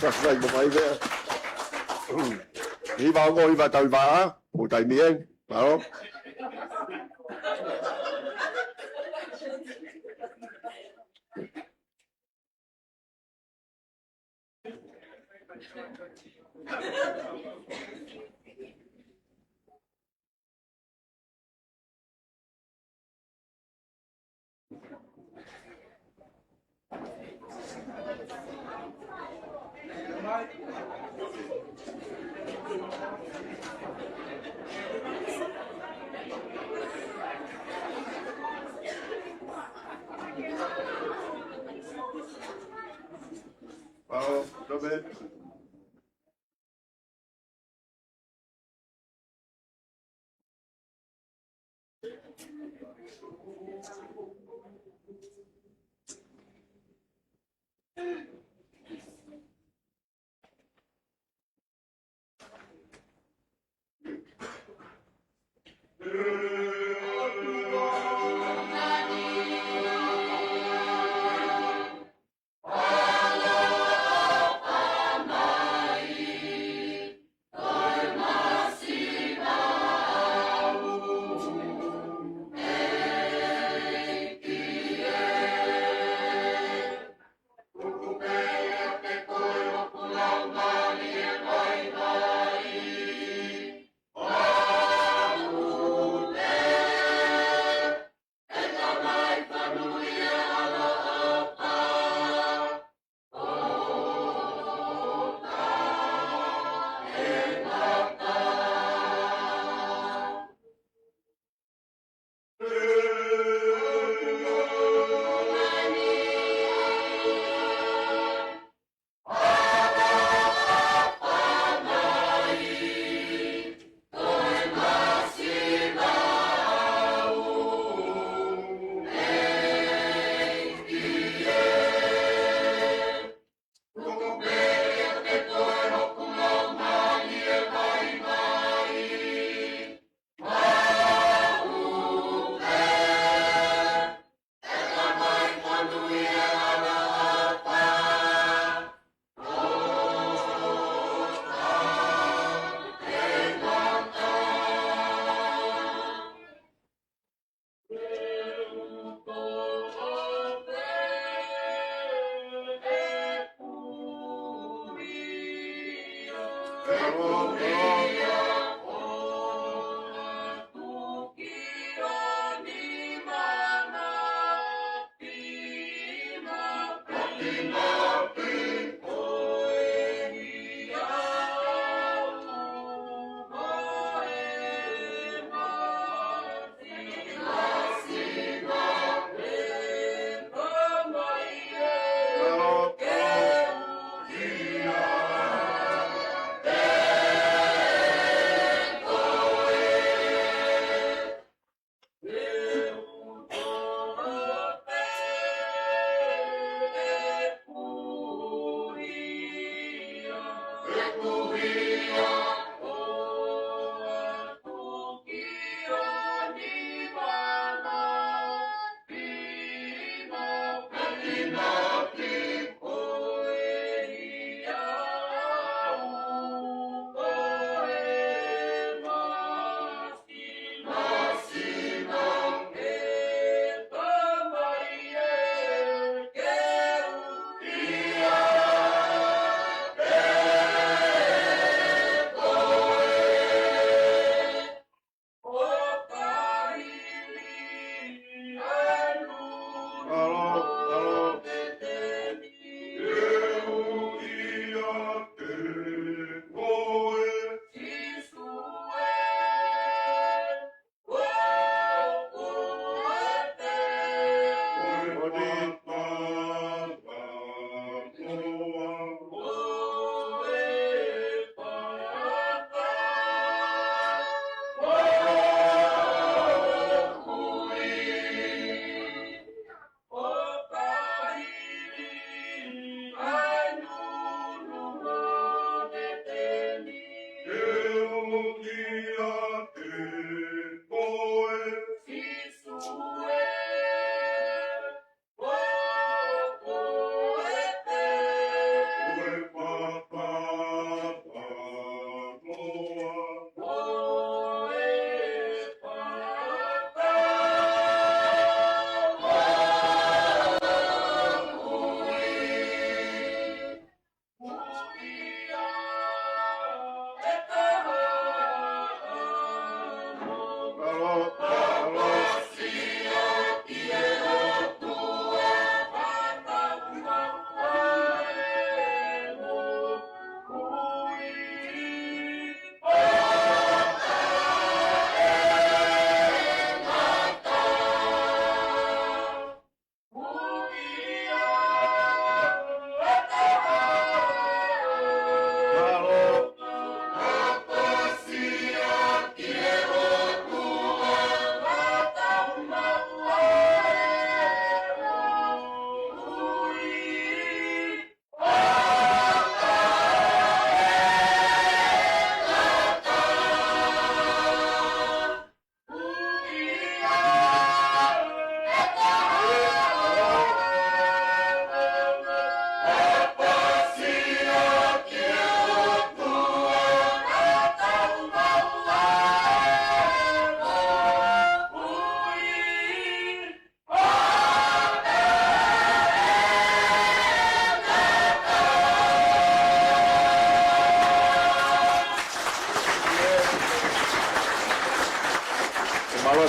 Kasi mai mo mai vea. Hiva ongo, hiva tau hiva a, mo taimi ē. Mālō. Pau, Robert.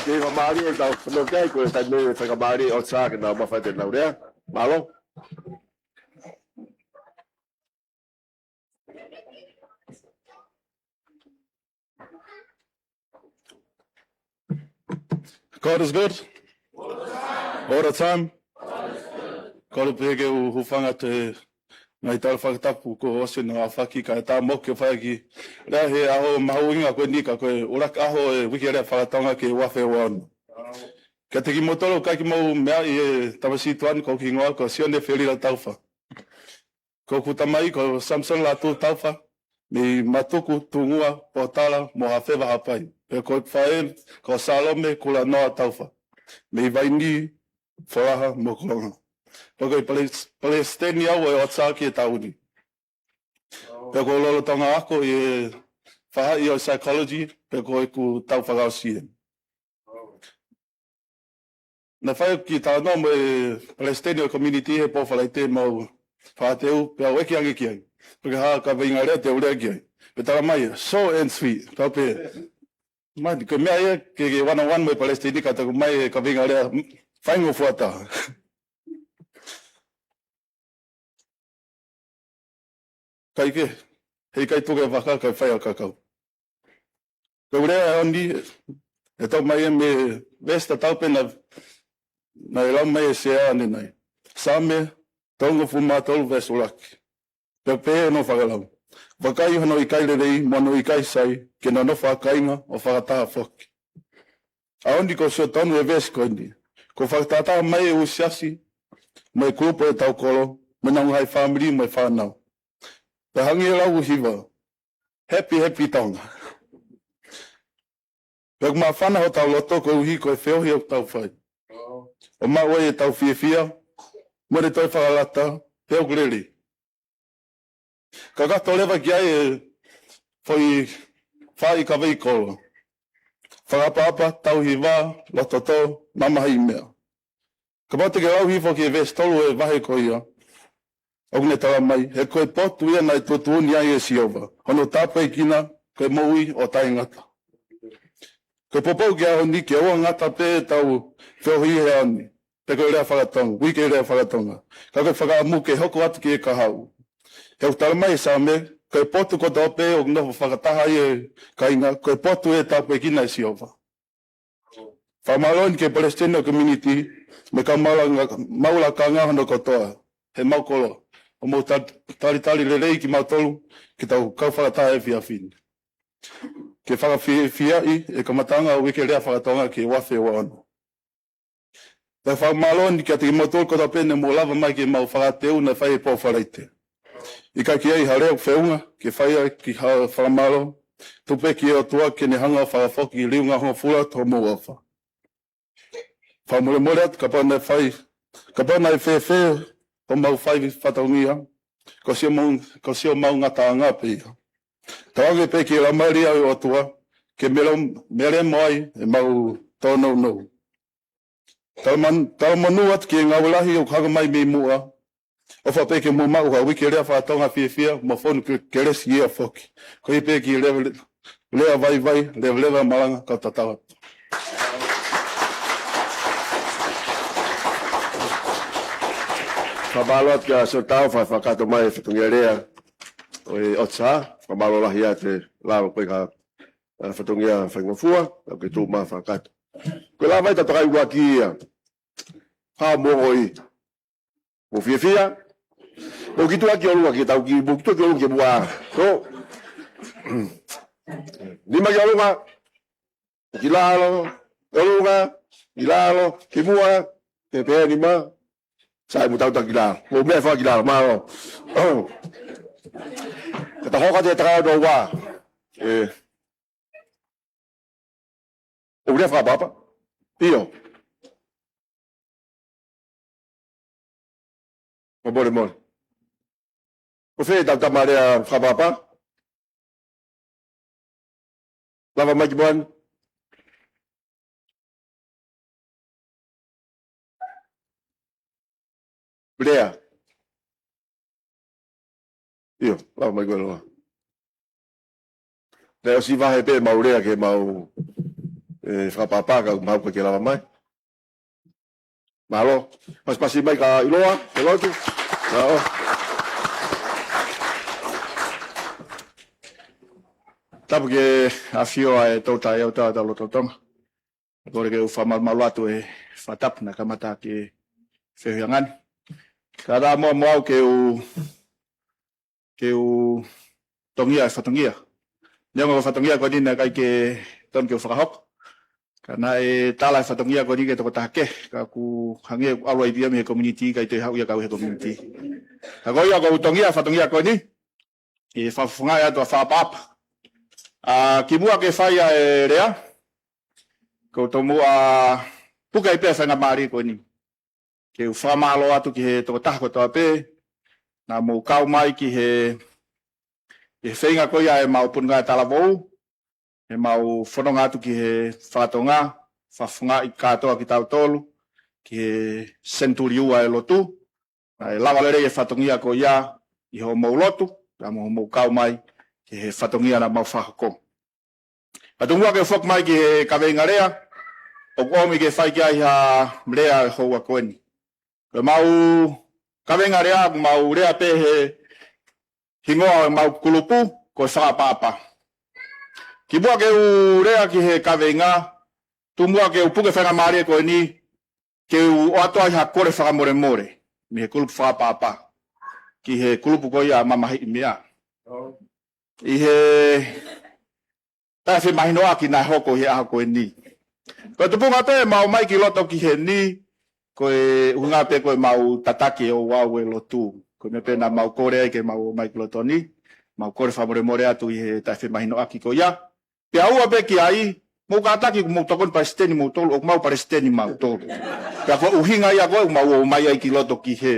Ke fakamālō atu, fanongo ki ai, ko e taimi ʻe fakamālō ʻo Sā ke nau mafai te nau lea. Mālō. God is good. All the time. Kole pē ke u hūfanga he ngaahi tala fakatapu kuo ʻosi hono aofaki kae ʻatā mo ke fai ki ai he ʻaho mahuʻinga ko eni ka ko e ʻuluaki ʻaho e uike lea faka-Tonga ki he ua afe ua ono. Kiate kimoutolu ʻoku ʻikai ke mou meaʻi e tamasiʻi tuʻa ni, ko hoku hingoa ko Sione Felila Taufa. Ko hoku tamai ko Samson Lātū Taufa, mei Matuku, Tungua, Potala, mo Hafeva Haʻapai. Pea ko hoku faʻē ko Salome Kulanoa Taufa, mei Vainī, Folaha mo Kolonga. Pea ko e pales-, palesiteni au ʻo e ʻOtsa ki he taʻu ni. Pea ʻoku ou lolotonga ako ʻi he faʻahi ʻo e psychology, pea ko ʻeku tau fakaʻosi eni. Naʻe fai ʻeku kiʻi talanoa mo e palesiteni ʻo e community he pō Falaite, mau fakateu, pea u ʻeke ange ki ai pe ko e hā e kaveinga lea te u lea ki ai. Pea talamai, short and sweet. Tau pē. Mani, ko e meʻa ia ke, ke one on one mo e palesiteni ka taku mai e kaveinga lea faingofua taha. Kae kehe, heʻikai tuku e vaka kae fai ʻa e kakau. Ko e lea ʻaho ni, ʻe tau mai ia mei he veesi tatau pē naʻe, naʻe lau mai ʻe Sea ʻanenai. Saame tolungofulu mā tolu veesi ʻuluaki. Pea pehē hono fakalau: Vakai hono ʻikai lelei mo hono ʻikai sai, ke nonofo ʻa kāinga ʻo fakataha foki. ʻAho ni ʻoku ou sio tonu he veesi ko eni, kuo fakatahataha mai e ʻū siasi mo e kulupu ʻo e tau kolo, mo ʻenau ngaahi fāmili mo e fānau. Pea hangē ko e lau ʻa e hiva, Happy, happy Tonga. Pea ʻoku māfana hotau loto koeʻuhi ko e feohi ʻoku tau fai, ʻo maʻu ai ʻetau fiefia mo ʻene toe fakalata, pea ʻoku lelei. Kakato leva ki ai e foʻi fai kavei kolo: Fakaʻapaʻapa, tauhi vā, loto tō, mamahiʻi meʻa. Kapau te ke lau hifo ki he veesi tolu ʻo e vahe ko ia, ʻoku ne talamai, he ko e potu ia naʻe tuʻutuʻuni ai ʻe Sihova hono tāpuekina ko e moʻui ʻo taʻengata. Ko e poupou ki he ʻaho ni ke ʻoua ngata pē ʻetau feohi he ʻaho ni, pe ko e lea faka-Tonga, uike lea faka-Tonga, ka ko e fakaʻamu ke hoko atu ki he kahaʻu. He ʻoku talamai ʻe Saame, ko e potu kotoa pē ʻoku nofo fakataha ai e kāinga, ko e potu ia ʻe tāpuekina ʻe Sihova. Fakamālō eni ki he palesiteni ʻo e community mo e kau maʻu lakanga, maʻu lakanga hono kotoa, he mau kolo, ʻo mou ta-, talitali lelei kimautolu ke tau kau fakataha he efiafi ni ke fakafiefiaʻi e kamataʻanga ʻo e uike lea faka-Tonga ki he ua afe ua ono. Pea fakamālō eni kiate kimoutolu kotoa pē ne mou lava mai ke mau fakateu naʻe fai he pō Falaite. ʻIkai ke ʻi ai ha lea ʻoku feʻunga ke fai ai ki ha fakamālō, tuku pē ki he ʻOtua ke ne hanga ʻo fakafoki liunga hongofulu atu homou ʻofa. Fakamolemole atu kapau naʻe fai, kapau naʻe fēfē homau fai fatongia, ko siʻomau, ko siʻomau ngataʻanga pē ia. Tauange pē ki he Laumālie ʻo e ʻOtua ke mele-, melemo ai ʻemau tōnounou. Talaman-, talamonū atu ki he ngāue lahi ʻoku hanga mai mei muʻa. ʻOfa pē ke mou maʻu ha uike lea faka-Tonga fiefia mo fonu ke-, kelesi ia foki. Ko ia pē ki he lea, lea vaivai, leveleva malanga, kau tatau atu. Fakamālō atu kia Sotau, fai fakakātoa mai e fatongia lea ʻo e ʻOtsa, fakamālō lahi atu e lava ko e ka, ʻa, fatongia faingofua, ʻoku ke tuʻu mai fakakātoa. Ko e lava ʻetau tokaiʻuaki ia. Hā mo ʻoi. Mou fiefia. Mou ki tuʻa ki ʻolunga ke tau ki, mou ki tuʻa ki ʻolunga ke mua. So, nima ki ʻolunga, ki lalo, ʻolunga, ki lalo, ki mua, pehē pē nima, sai mo tau tā ki lalo. Mou meʻa fakakilalo, mālō. Ka ta hoko atu e tokaiʻuaki ua. ʻE, ʻoku lea fakaʻapaʻapa? ʻIo. Fakamolemole. Ko fē ʻetau tama lea fakaʻapaʻapa? Lava mai ki muʻa ni. Lea. ʻIo, lava mai koe loa. Naʻe ʻosi vahe pē ʻemau lea ke mau, e fakaʻapaʻapa, ka ʻoku mahalo ʻoku ʻikai ke lava mai. Mālō. Pasipasi mai ka ʻiloa, ke lotu. Mālō. Tapu ki he ʻAfio ʻa e Toutai ʻo Tau Tau Loto Tonga. Kole ke u fakamalumalu atu e fakatapu naʻe kamata ʻaki e fehuʻi ʻanga ni. Ka ʻatā muʻa mo au ke u, ke u tongia e fatongia. Neongo ko e fatongia ko eni naʻe ʻikai ke tonu ke u fakahoko. Ka naʻe tala e fatongia ko eni ki he tokotaha kehe, ka ʻoku hangē ʻoku ʻalu ai pē ia mei he community, ʻikai toe haʻu ia kau he community. Ka ko ia ʻoku ou tongia e fatongia ko eni, ʻi he fakafofongaʻi atu ʻa e fakaʻapaʻapa. ʻA, kimuʻa ke fai ʻa e lea, ʻoku ou tomuʻa puke ai pē ʻa e faingamālie ko eni ke u fakamālō atu ki he tokotaha kotoa pē naʻa mou kau mai ki he, ki he feinga ko ia ʻemau potungāue talavou, ʻemau fononga atu ki he fakatonga, fakafofongaʻi kātoa kitautolu ki he senituli ua ʻo e lotu. Naʻe lava lelei e fatongia ko ia ʻi hoʻomou lotu, pea mo hoʻomou kau mai ki he fatongia naʻa mau fakahoko. Ka tomuʻa ke u foki mai ki he kaveinga lea ʻoku ʻomi ke fai ki ai ha lea ʻi he houa ko eni. Ko ʻemau kaveinga lea, ʻoku mau lea pē he hingoa ʻo ʻemau kulupu, ko e fakaʻapaʻapa. Kimuʻa ke u lea ki he kaveinga, tomuʻa ke u puke e faingamālie ko eni ke u ʻoatu ai ha kole fakamolemole mei he kulupu fakaʻapaʻapa ki he kulupu ko ia ʻa Mamahiʻimeʻa. ʻI he taʻefemahinoʻaki naʻe hoko ʻi he ʻaho ko eni. Ko e tupuʻanga pē ʻemau ō mai ki loto ki heni, ko e ʻuhinga pē ko ʻemau tataki ʻo ʻave e lotu. Ko e meʻa pē naʻa mau kole ai ke mau ō mai ki loto ni, mau kole fakamolemole atu ʻi he taʻefemahinoʻaki ko ia. Pea ua pē ki ai, mou kātaki ʻoku mou tokoni palesiteni moutolu, ʻoku mau palesiteni mautolu. Pea ko e ʻuhinga ia ko ē ʻoku mau ō mai ai ki loto ki hē.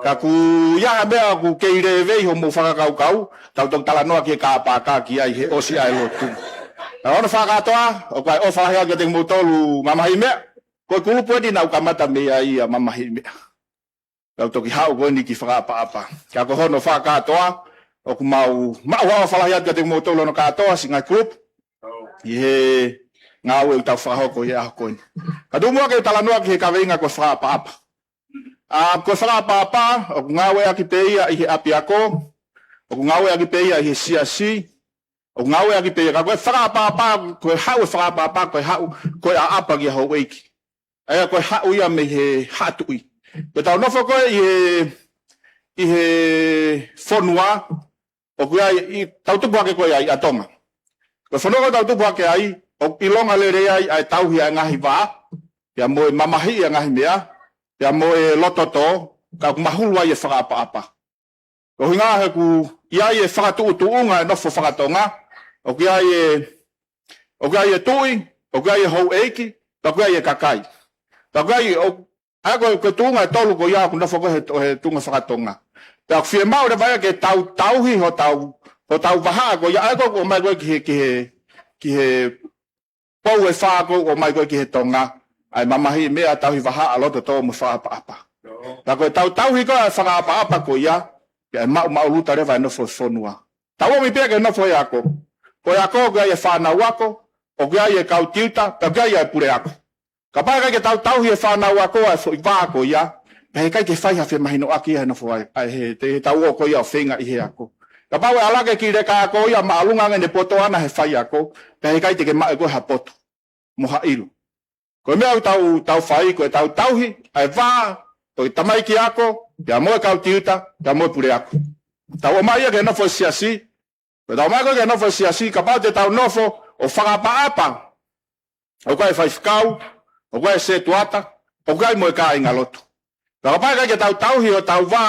Ka ʻoku ʻi ai ha meʻa ʻoku kei lēvei hoʻomou fakakaukau, tau toki talanoa ki he kāpaka ki ai he ʻosi ʻa e lotu. Ka ʻoku ou fakakātoa, ʻoku ʻi ai e ʻofa lahi atu kiate kimoutolu Mamahiʻimeʻa, ko e kulupu eni naʻa ku kamata mei ai ʻa Mamahiʻimeʻa. Kau toki haʻu ko eni ki he fakaʻapaʻapa. Ka ko hono fakakātoa, ʻoku mau maʻu ha ʻofa lahi atu kiate kimoutolu hono kātoa, siʻi ngaahi kulupu. ʻI he ngāue ʻoku tau fakahoko ʻi he ʻaho ko eni. Ka tomuʻa ke u talanoa ki he kaveinga ko e fakaʻapaʻapa. ʻA, ko e fakaʻapaʻapa, ʻoku ngāueʻaki pē ia ʻi he ʻapiako, ʻoku ngāueʻaki pē ia ʻi he siasi, ʻoku ngāueʻaki pē ia, ka ko e fakaʻapaʻapa, ko e haʻu e fakaʻapaʻapa, ko e haʻu, ko e ʻaʻapa ki he houʻeiki. ʻA ia ko e haʻu ia mei he haʻa tuʻi. Ko ʻetau nofo ko ē ʻi he, ʻi he fonua, ʻoku ʻi ai, ʻi, tau tupu hake ko ē ai ʻa Tonga. Ko e fonua ko ē tau tupu hake ai, ʻoku ʻilonga lelei ai ʻa e tauhi ʻa e ngaahi vā, pea mo e mamahiʻi ʻa e ngaahi meʻa, pea mo e lototō, ka ʻoku mahulu ai e fakaʻapaʻapa. Ko e ʻuhinga he ʻoku ʻi ai e fakatuʻutuʻunga e nofo fakatonga, ʻoku ʻi ai e, ʻoku ʻi ai e tuʻi, ʻoku ʻi ai e houʻeiki, pea ʻoku ʻi ai e kakai. Pea ʻoku ʻi ai, ʻo, ʻa ia ko e, ko e tuʻunga ʻe tolu ko ia ʻoku nofo ko ē he, he tuʻunga fakatonga. Pea ʻoku fiemaʻu leva ia ke tau tauhi hotau, hotau vahaʻa ko ia, ʻa ia ko ē ʻoku ʻomai ko ē ki he, ki he, ki he pou ʻe fā ko ē ʻoku ʻomai ko ē ki he Tonga, ʻa e mamahiʻi meʻa, tauhi vahaʻa, lototō mo e fakaʻapaʻapa. Ka ko ʻetau tauhi ko ē ʻa e fakaʻapaʻapa ko ia, pea ʻe maʻumaʻuluta leva e nofo e fonua. Tau ō mai pē ki he nofo e ako. Ko e ako ʻoku ʻi ai e fānau ako, ʻoku ʻi ai e kau tiuta, pea ʻoku ʻi ai e puleako. Kapau ʻe ʻikai ke tau tauhi e fānau ako ʻa e foʻi vā ko ia, pea heʻikai ke fai ha femahinoʻaki ia he nofo ai, ʻa e he, te, he tau ō ko ia ʻo feinga ʻi he ako. Kapau ʻe ʻalu hake e kiʻi leka ako ia māʻolunga ange ʻene poto ʻana he faiako, pea heʻikai te ke maʻu ʻe koe ha poto mo ha ʻilo. Ko e meʻa ʻoku tau, tau fai, ko ʻetau tauhi ʻa e vā ʻo e tamaiki ako, pea mo e kau tiuta, pea mo e puleako. Tau ō mai ia ki he nofo e siasi, ko ʻetau ō mai ko ē ki he nofo e siasi, kapau te tau nofo ʻo fakaʻapaʻapa, ʻoku ʻi ai e faifekau, ʻoku ʻi ai e setuata, ʻoku ʻi ai mo e kāingalotu. Pea kapau ʻe ʻikai ke tau tauhi hotau vā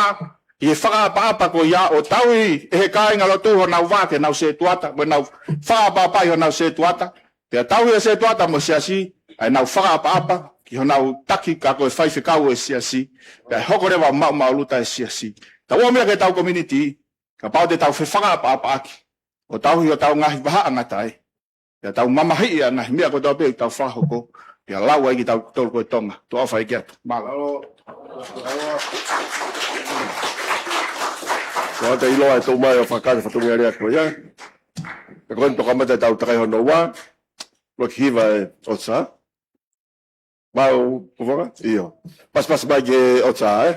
ʻi he fakaʻapaʻapa ko ia, ʻo tauhi ʻe he kāingalotu honau vā ki heʻenau setuata, mo ʻenau fakaʻapaʻapaʻi honau setuata, pea tauhi e setuata mo e siasi ʻa ʻenau fakaʻapaʻapa ki honau taki, ka ko e faifekau ʻo e siasi, pea ʻe hoko leva ʻo maʻumaʻuluta e siasi. Tau ō mai ia ki heʻetau community, kapau te tau fefakaʻapaʻapaʻaki, ʻo tauhi hotau ngaahi vahaʻa ngataʻe, pea tau mamahiʻi ʻa e ngaahi meʻa kotoa pē ʻoku tau fakahoko, pea lau ai kitautolu ko e Tonga. Tuʻa ʻofa ʻeiki atu. Mālō. Mālō. Ko ʻata ʻiloa e tau mai ʻo fakakātoa e fatongia lea ko ia. Pea ko eni toki kamata ʻetau takai hono ua. Loki hiva e ʻOtua. Mau, Pufonga? ʻIo. Pasipasi mai ki he ʻOtua, ē?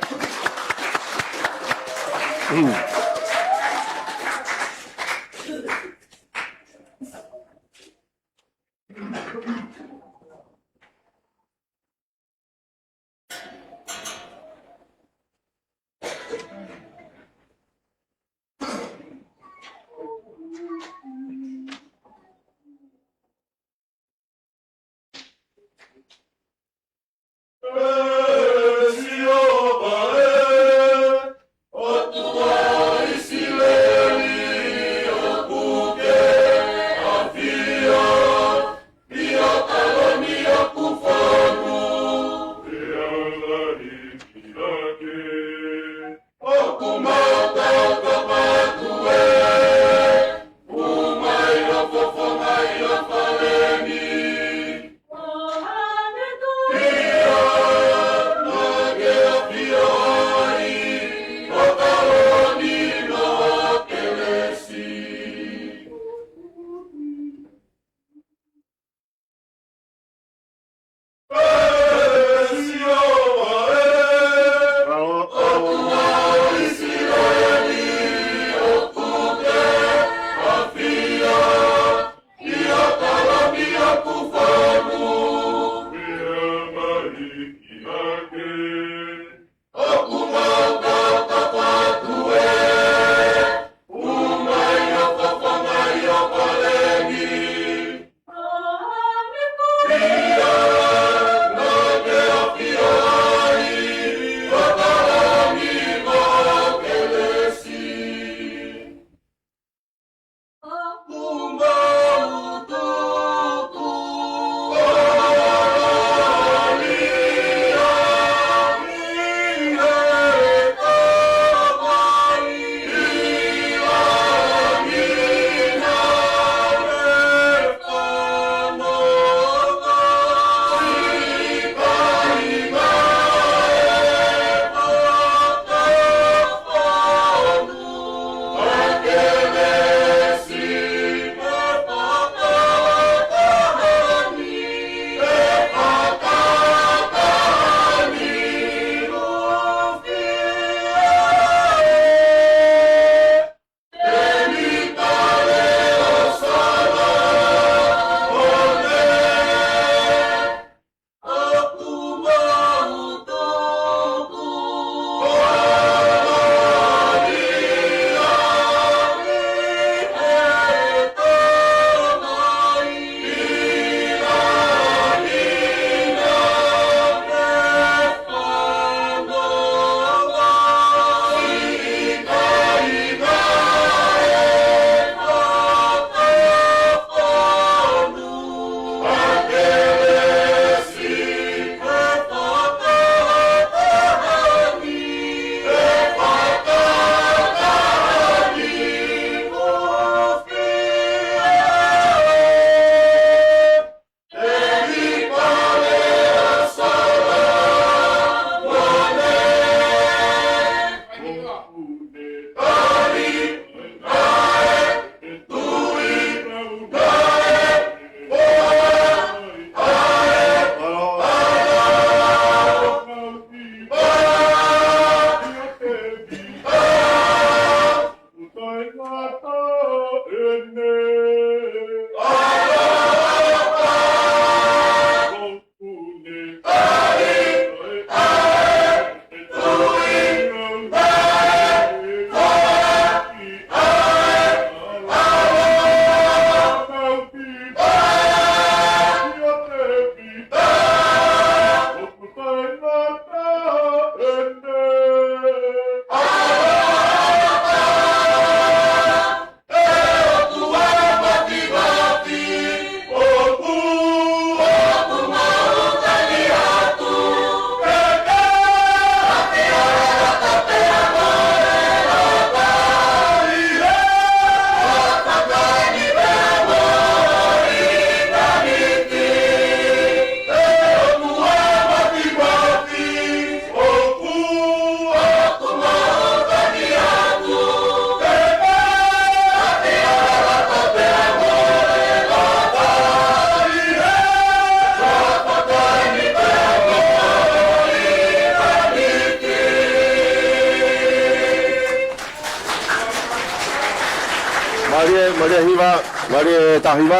Mālie, mālie hiva, mālie taʻu hiva.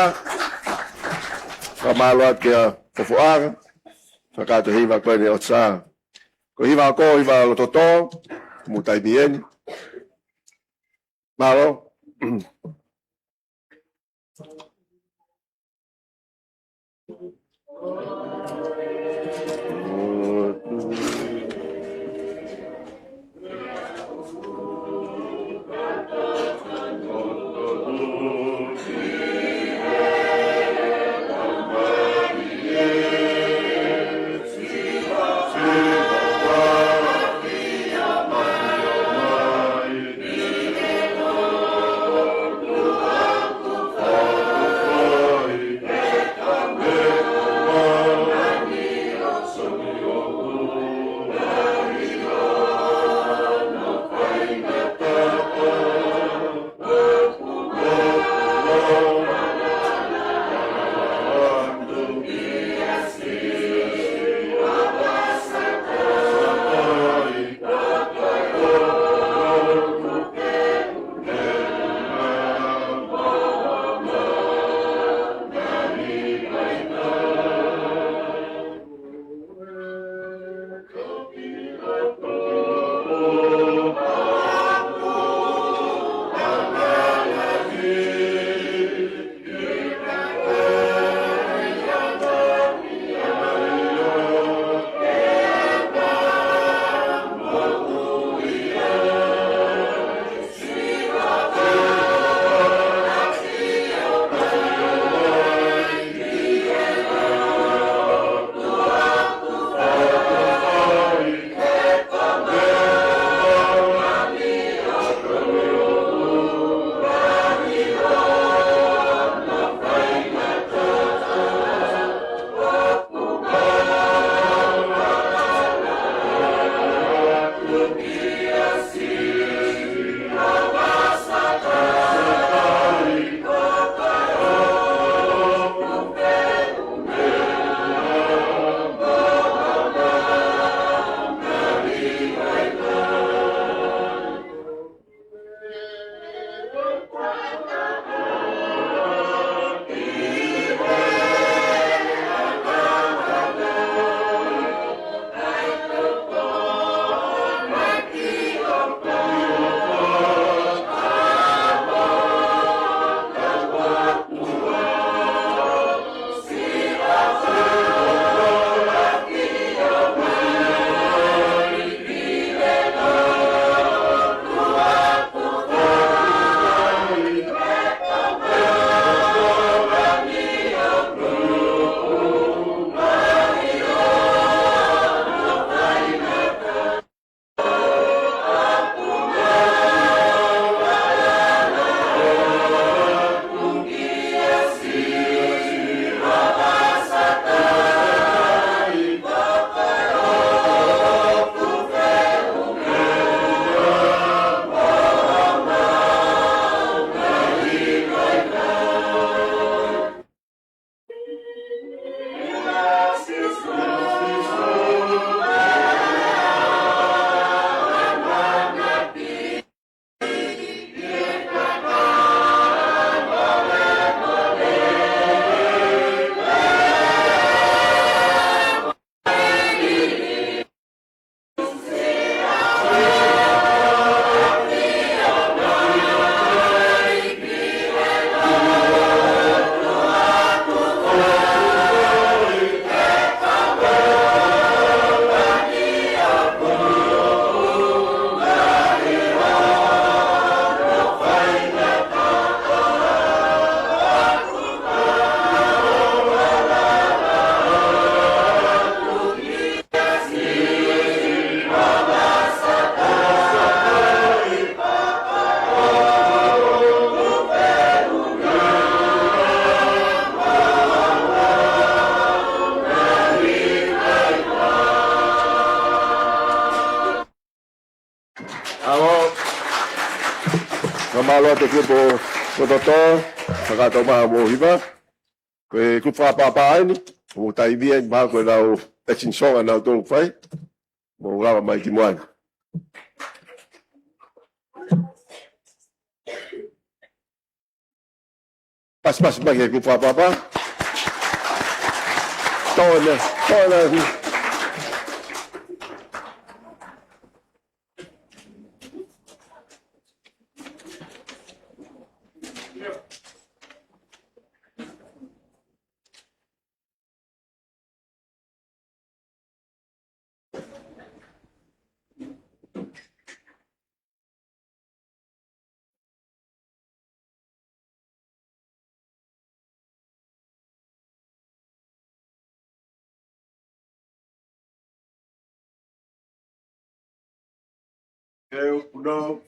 Fakamālō atu kia Fofoʻanga. Fakatu hiva ko eni ʻo Sā. Ko e hiva ko e hiva loto tō, mo taimi eni. Mālō. ʻAlo, fakamālō atu ki he kupu loto tō, fakatau maha mo hiva. Ko e kupu fakapapau eni, mo taimi eni, mahalo ko e lau action song ʻa nautolu ʻoku fai, mo lava mai ki muʻa ni. Pasipasi mai ke u fakapapau. Tō ʻena, tō ʻena. Keu, no.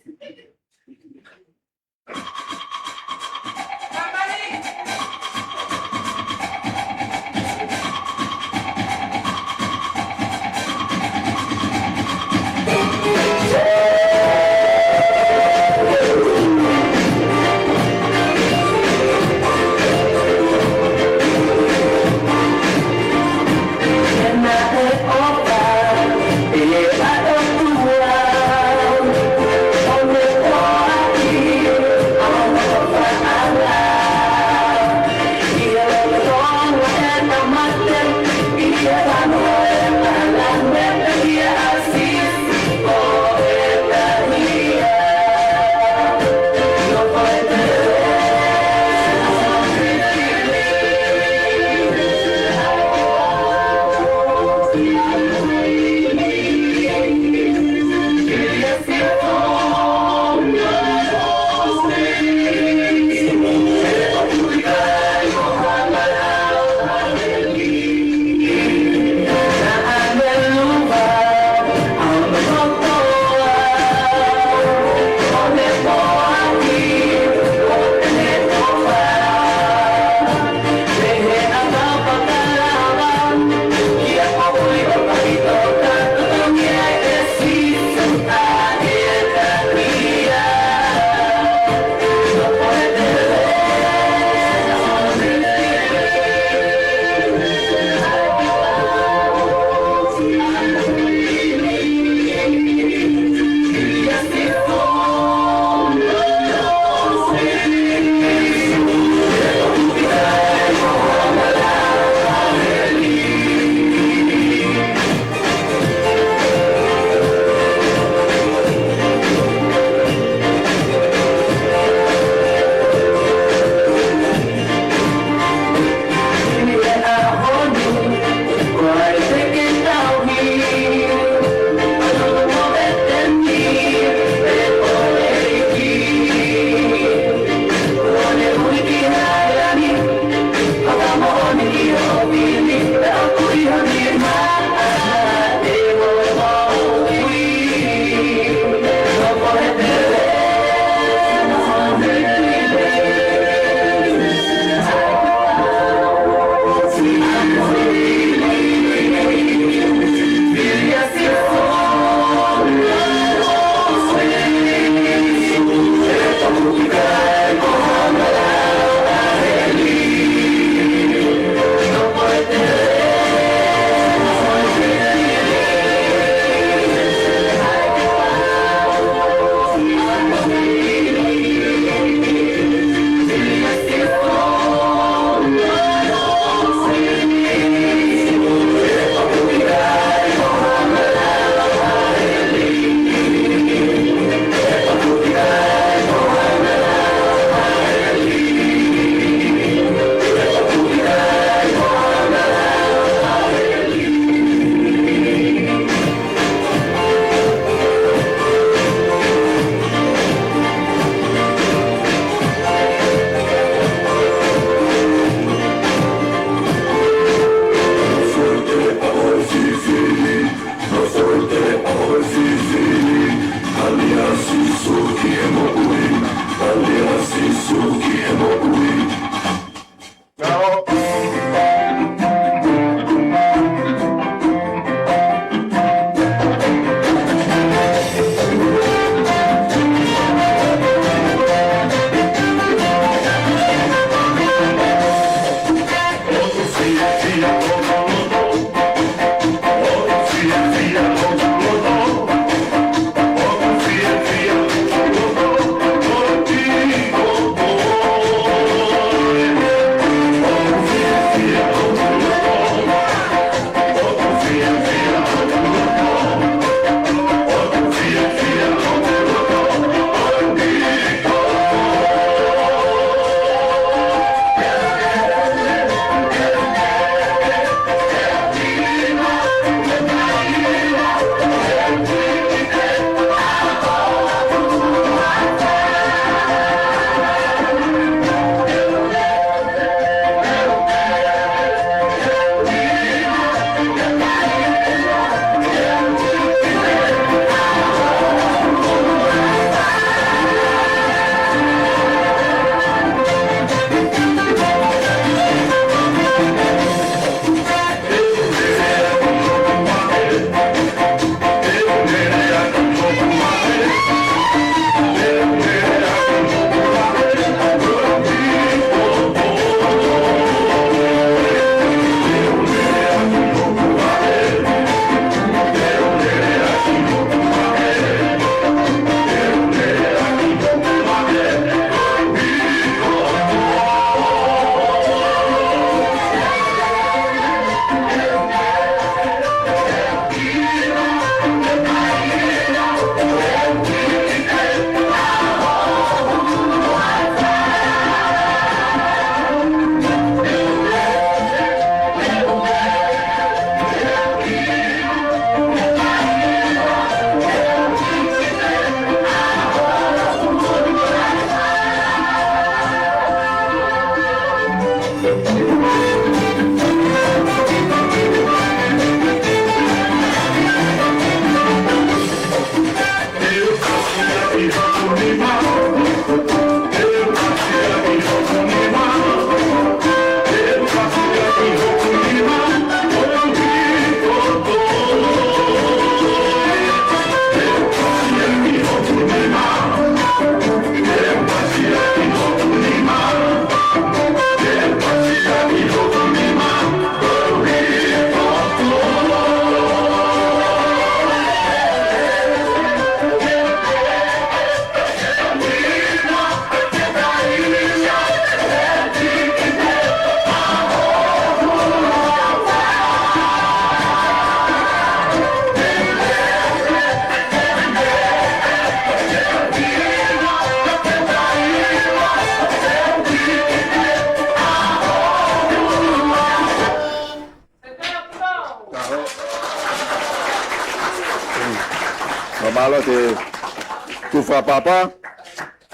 Tuʻu fakatapu,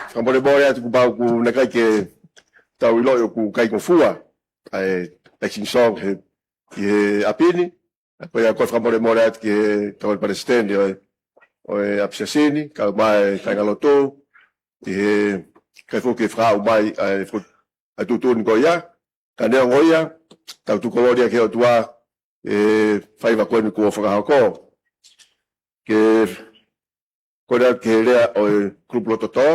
fakamolemole atu kuo pau ʻoku ʻikai ke tau ʻiloʻi ʻoku ʻikai ngofua ʻa e Rising Song he, ʻi he ʻapi ni. Ko ia ko e fakamolemole atu ki he tangata palesiteni ʻo e, ʻo e ʻapisiasi ni, kae ʻumaʻā e kāingalotu, ʻi he ʻikai foki ke fakahū mai ʻa e fo-, ʻa e tuʻutuʻuni ko ia, ka neongo ia, tau tukulolo ki he ʻOtua, ʻe fai ʻa e ko eni kuo fakahoko. Ke kole atu ki he lea ʻo e kulupu loto tō,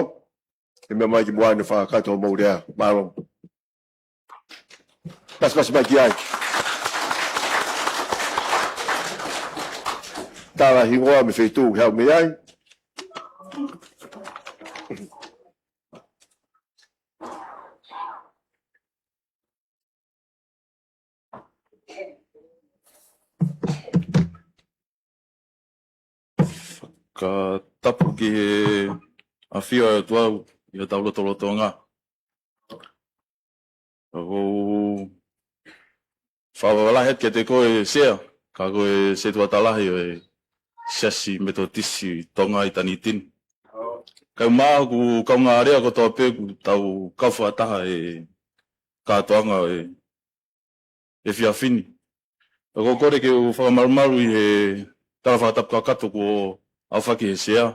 ke meʻa mai ki muʻa ʻo fakakakato hoʻomou lea. Mālō. Kasikasi mai ki ai. Tala hingoa mo e feituʻu ke haʻu mei ai. Fakatapu ki he ʻafio ʻa e ʻOtua ʻi hotau lotolotonga. ʻOku ou fakalahi atu kiate koe Sea, ka ko e setuata lahi ʻo e Siasi Metotisi Tonga ʻi Tanitini. Kae ʻumaʻā hoku kaungālea kotoa pē ʻoku tau kau fakataha he kātoanga ʻo e efiafi ni. ʻOku ou kole ke u fakamalumalu ʻi he tala fakatapu kakato kuo aofaki he Sea,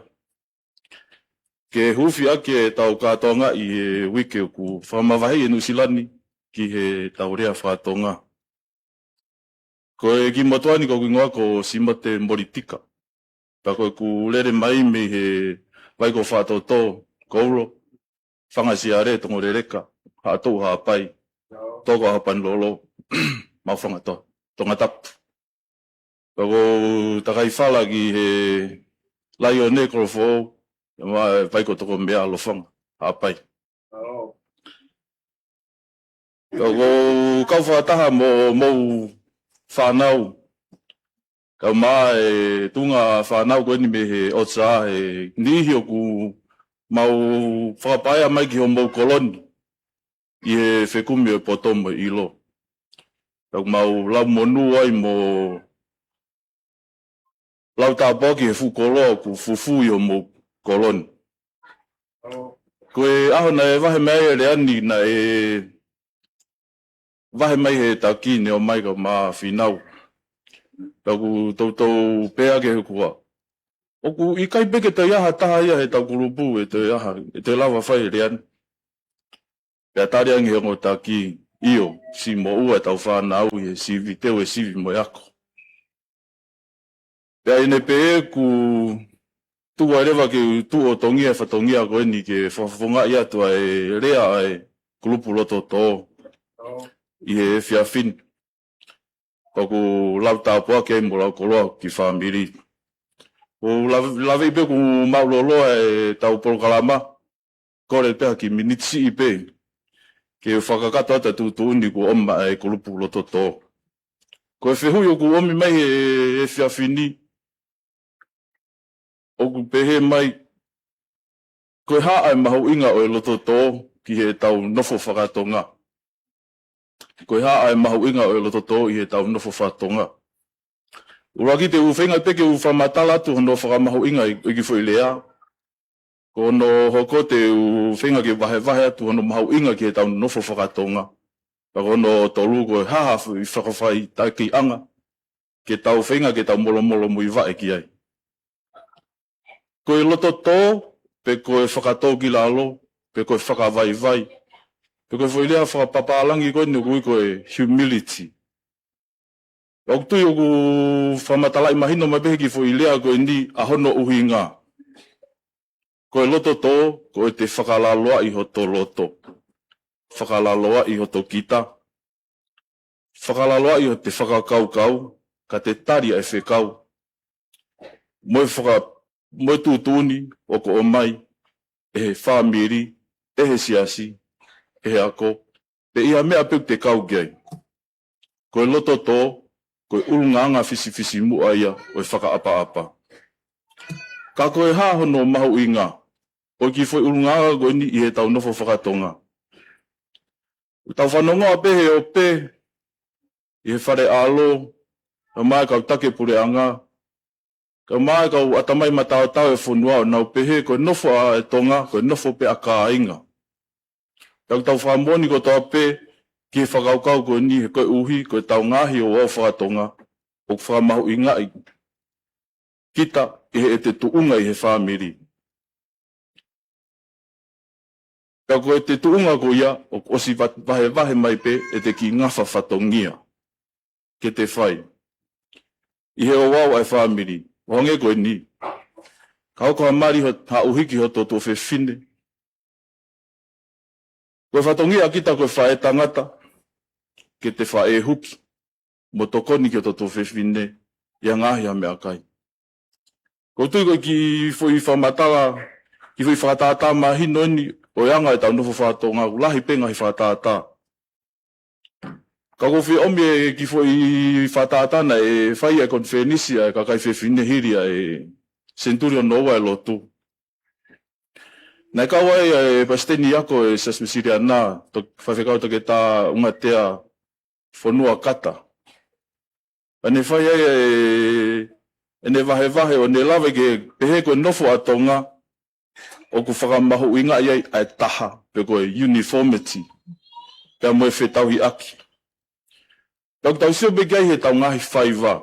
ke huufi ʻaki ʻetau kātoanga ʻi he uike ʻoku fakamavaheʻi ʻe Nuʻusila ni ki heʻetau lea faka-Tonga. Ko e kiʻi motuʻa ni ko hoku hingoa ko Simote Molitika. Pea ko ʻeku lele mai mei he vai ko Fakatotō, Koulo, Fanga-Siale, Tongoleleka, Haʻatoʻu, Haʻapai, Toko, Haʻapanilolo, Maʻufanga, Tongatapu. Pea ʻoku ou takai fala ki he Laione, Kolofoʻou, ʻi he vai ko Tokomea, Lofanga, Haʻapai. Pea ʻoku ou kau fakataha mo hoʻomou fānau, kae ʻumaʻā e tuʻunga fānau ko eni mei he ʻOtua, he niʻihi ʻoku mau fakapaea mai ki hoʻomou kolo ni ʻi he fekumi ʻo e poto mo e ʻilo. Pea ʻoku mau lau monū ai mo lau tāpuaki he fuʻu koloa ʻoku fufū ʻi hoʻomou kolo ni. Ko e ʻaho naʻe vahe mai ai e lea ni, naʻe vahe mai he taki ne ʻomai kae ʻumaʻā Fīnau. Pea ʻoku toutou pehē ki he kua, ʻoku ʻikai pē ke toe ʻi ai ha taha ia heʻetau kulupu ʻe toe ʻi ai, ʻe toe lava fai e lea ni. Pea tali ange he ongo taki, ʻio, siʻi moʻua ʻetau fānau ʻi he sivi, teu e sivi mo e ako. Pea ʻi heʻene pehē ʻoku tuku ai leva ke u tuʻu ʻo tongia e fatongia ko eni ke fakafofongaʻi atu ʻa e lea ʻa e kulupu loto tō ʻi he efiafi ni. ʻOku lau tāpuaki ai mo lau koloa ki he fāmili. ʻOku ou lave, laveʻi pē ʻoku māʻulōloa ʻetau polokalama, kole pē ha kiʻi miniti siʻi pē ke u fakakakato atu e tuʻutuʻuni kuo ʻomai ʻe he kulupu loto tō. Ko e fehuʻi ʻoku ʻomi mai he efiafi ni, ʻoku pehē mai, ko e hā ʻa e mahuʻinga ʻo e loto tō ki heʻetau nofo faka-Tonga? Ko e hā ʻa e mahuʻinga ʻo e loto tō ʻi heʻetau nofo faka-Tonga? ʻUluaki te u feinga pē ke u fakamatala atu hono fakamahuʻinga ʻi, ʻi he kiʻi foʻi lea. Ko hono hoko te u feinga ke vahevahe atu hono mahuʻinga ki heʻetau nofo faka-Tonga. Pea ko hono tolu ko e hā ha foʻi fakafaʻahitakiʻanga ke tau feinga ke tau molomolomuivaʻe ki ai. Ko e loto tō, pe ko e fakatōkilalo, pe ko e fakavaivai, pe ko e foʻi lea fakapapālangi ko eni ʻoku ui ko e humility. ʻOku ou tui ʻoku fakamatalaʻi mahino mai pē he kiʻi foʻi lea ko eni ʻa hono ʻuhinga. Ko e loto tō, ko ʻete fakalaloaʻi hoto loto. Fakalaloaʻi hoto kita. Fakalaloaʻi hoto fakakaukau, ka te tali ʻa e fekau. Mo e faka-, mo e tuʻutuʻuni ʻoku ʻomai ʻe he fāmili, ʻe he siasi, ʻe he ako, pe ʻi ha meʻa pē ʻoku te kau ki ai. Ko e loto tō, ko e ʻulungaanga fisifisimuʻa ia ʻo e fakaʻapaʻapa. Ka ko e hā hono mahuʻinga ʻo e kiʻi foʻi ʻulungaanga ko eni ʻi heʻetau nofo faka-Tonga? ʻOku tau fanongoa pē he ope, ʻi he fale ʻalo, ʻa e kau taki puleʻanga, Kae ʻumaʻā e kau ʻatamai mataotao e fonua ʻo nau pehē ko e nofo ʻa e Tonga, ko e nofo pē ʻa kāinga. Pea ʻoku tau fakamoʻoni kotoa pē ki he fakakaukau ko eni he koeʻuhi ko ʻetau ngaahi ouau faka-Tonga ʻoku fakamahuʻingaʻi kita ʻi heʻete tuʻunga ʻi he fāmili. Pea ko ʻete tuʻunga ko ia ʻoku ʻosi va-, vahevahe mai pē ʻete kiʻi ngafa fatongia ke te fai ʻi he ouau ʻa e fāmili. ʻO hangē ko eni, ka hoko ha mali ho-, ha ʻuhiki hoto tuofefine, ko e fatongia kita ko e faʻētangata ke te faʻēhuki mo tokoni ki hoto tuofefine ʻi he ngaahi ha meʻakai. ʻOku ou tui ko e kiʻi foʻi fakamatala, kiʻi foʻi fakatātā mahino eni ʻo e anga ʻetau nofo faka-Tonga, ʻoku lahi pē ngaahi fakatātā. Ka ʻoku ou fie ʻomi e kiʻi foʻi fakatātā naʻe fai ʻe he konifelenisi ʻa e kakai fefine hili ʻa e senituli hono ua ʻo e lotu. Naʻe kau ai ʻa e palesiteni ako ʻo e Siasi Uēsiliana, Tok-, Faifekau Toketā ʻUngatea Fonua Kata. Pea ne fai ai e, ʻene vahevahe ʻo ne lave ke pehē ko e nofo ʻa Tonga ʻoku fakamahuʻingaʻi ai ʻa e taha, pe ko e uniformity, pea mo e fetauhiʻaki. Pea ʻoku tau sio pē ki ai heʻetau ngaahi faiva.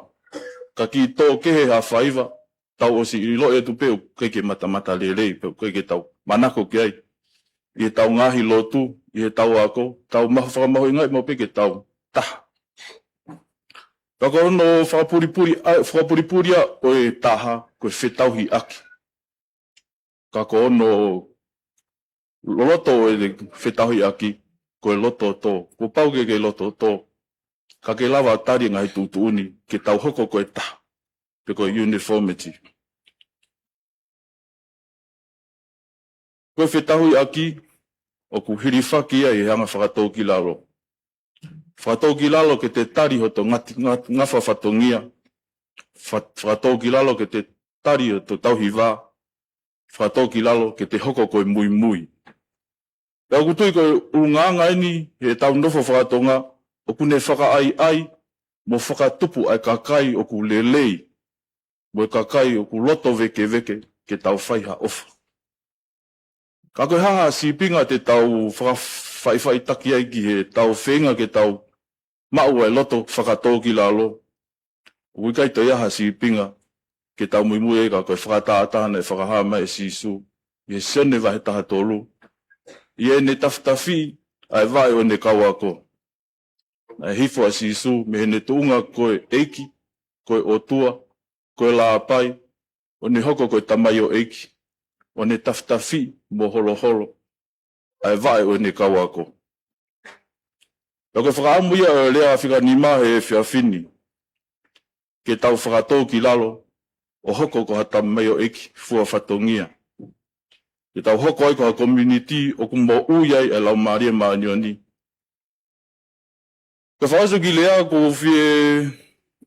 Ka kiʻi tō kehe ha faiva, tau ʻosi ʻiloʻi atu pē ʻoku ʻikai ke matamatalelei, pe ʻoku ʻikai ke tau manako ki ai. ʻI heʻetau ngaahi lotu, ʻi heʻetau ako, tau mahu-, fakamahuʻingaʻi maʻu pē ke tau taha. Pea ko hono fakapulipuli, ʻa, fakapulipuli ʻa ʻo e taha, ko e fetauhiʻaki. Ka ko hono loloto ʻo e fetauhiʻaki, ko e loto tō. Kuo pau ke ke loto tō, ka ke lava tali e ngaahi tuʻutuʻuni, ke tau hoko ko e taha, pe ko e uniformity. Ko e fetauhiʻaki, ʻoku hilifaki ia ʻi he anga fakatōkilalo. Fakatōkilalo ke te tali hoto ngati-, ngat-, ngafa fatongia. Fa-, fakatōkilalo ke te tali hoto tauhi vā. Fakatōkilalo ke te hoko ko e muimui. Pea ʻoku ou tui ko e ʻulungaanga eni heʻetau nofo faka-Tonga, ʻoku ne fakaʻaiʻai mo fakatupu ʻa e kakai ʻoku lelei, mo e kakai ʻoku loto vēkeveke ke tau fai ha ʻofa. Ka ko e hā ha sīpinga te tau fakafaʻifaʻitaki ai ki heʻetau feinga ke tau maʻu ʻa e loto fakatōkilalo? ʻOku ʻikai toe ʻi ai ha sīpinga ke tau muimui ai ka ko e fakatātā naʻe fakahā mai ʻe Sīsū ʻi he Sione vahe taha tolu, ʻi heʻene tafitafiʻi ʻa e vaʻe ʻo ʻene kau ako. Naʻe hifo ʻa Sīsū mei heʻene tuʻunga ko e ʻEiki, ko e ʻOtua, ko e Lāpai, ʻo ne hoko ko e tamaioʻeiki, ʻo ne tafitafiʻi mo holoholo ʻa e vaʻe ʻo ʻene kau ako. Pea ko e fakaʻamu ia ʻo e lea fika nima he efiafi ni, ke tau fakatōkilalo ʻo hoko ko ha tamaioʻeiki fua fatongia. Ke tau hoko ai ko ha community ʻoku moʻui ai ʻa e Laumālie Māʻoniʻoni. Ko e fakaʻosi ʻeku kiʻi lea, ʻoku ou fie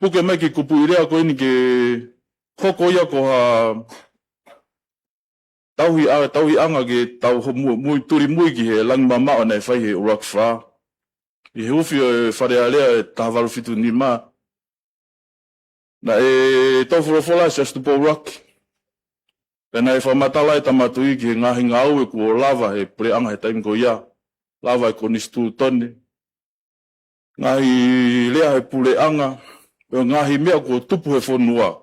puke mai e kiʻi kupuʻi lea ko eni ke hoko ia ko ha tauhi ʻa-, tauhiʻanga ke tau ho-, mu-, mui, tuli mui ki he langi mamaʻo naʻe fai he ʻUluaki Fā. ʻI he ufi ʻo e Fale Alea ʻe taha valu fitu nima, naʻe tō folofola ʻa Siaosi Tupou ʻUluaki. Pea naʻe fakamatala ʻe he Tama Tuʻi ki he ngaahi ngāue kuo lava he puleʻanga he taimi ko ia. Lava e konisitūtone, ngaahi lea he puleʻanga, ʻo e ngaahi meʻa kuo tupu he fonua.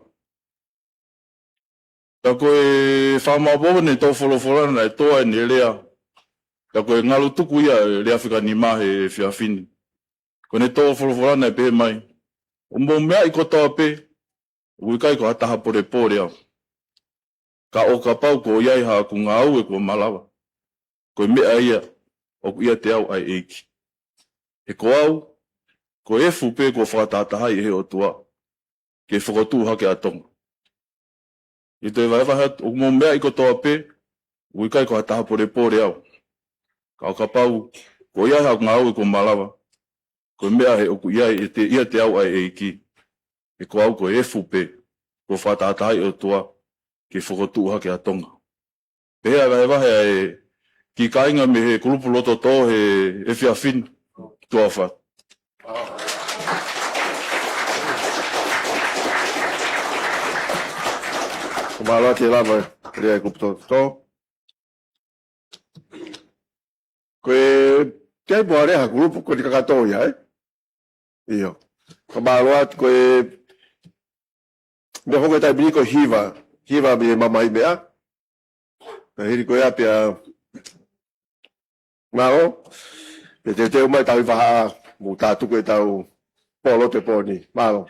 Pea ko e fakamaopoopo ʻene tō folofola naʻe tō ai ʻene lea. Pea ko e ngalu tuku ia e lea fika nima he efiafi ni. Ko ʻene tō folofola naʻe pehē mai, ʻOku mou meaʻi kotoa pē, ʻoku ʻikai ko ha taha polepole au. Ka ʻo kapau kuo ʻi ai haʻaku ngāue kuo malava, ko e meʻa ia ʻoku ʻiate au ʻa e ʻEiki. He ko au, ko e efu pē kuo fakatahatahaʻi ʻe he ʻOtua, ke fokotuʻu hake ʻa Tonga. ʻI he toe vahevahe atu, ʻoku mou meaʻi kotoa pē, ʻoku ʻikai ko ha taha polepole au. Ka ʻo kapau kuo ʻi ai haʻaku ngāue kuo malava, ko e meʻa ia ʻoku ʻiate, ʻiate au ʻa e ʻEiki. He ko au ko e efu pē kuo fakatahatahaʻi ʻe he ʻOtua, ke fokotuʻu hake ʻa Tonga. Pehē ʻa e vahevahe ʻa e kiʻi kāinga mei he kulupu loto tō he efiafi ni. Tuʻa ʻofa. Mālō atu e lava, lea e kupu tō, tō. Ko e, ʻi ai pē ha lea ha kulupu ko eni kakato ia, ē? ʻIo. Ka mālō atu ko e, meʻa foki e taimi ni ko e hiva, hiva mei he mamahi meʻa. Ka hili ko ia pea mālō, pea teuteu mai tau ʻi faha, mo tau tuku ʻetau polo te poni. Mālō.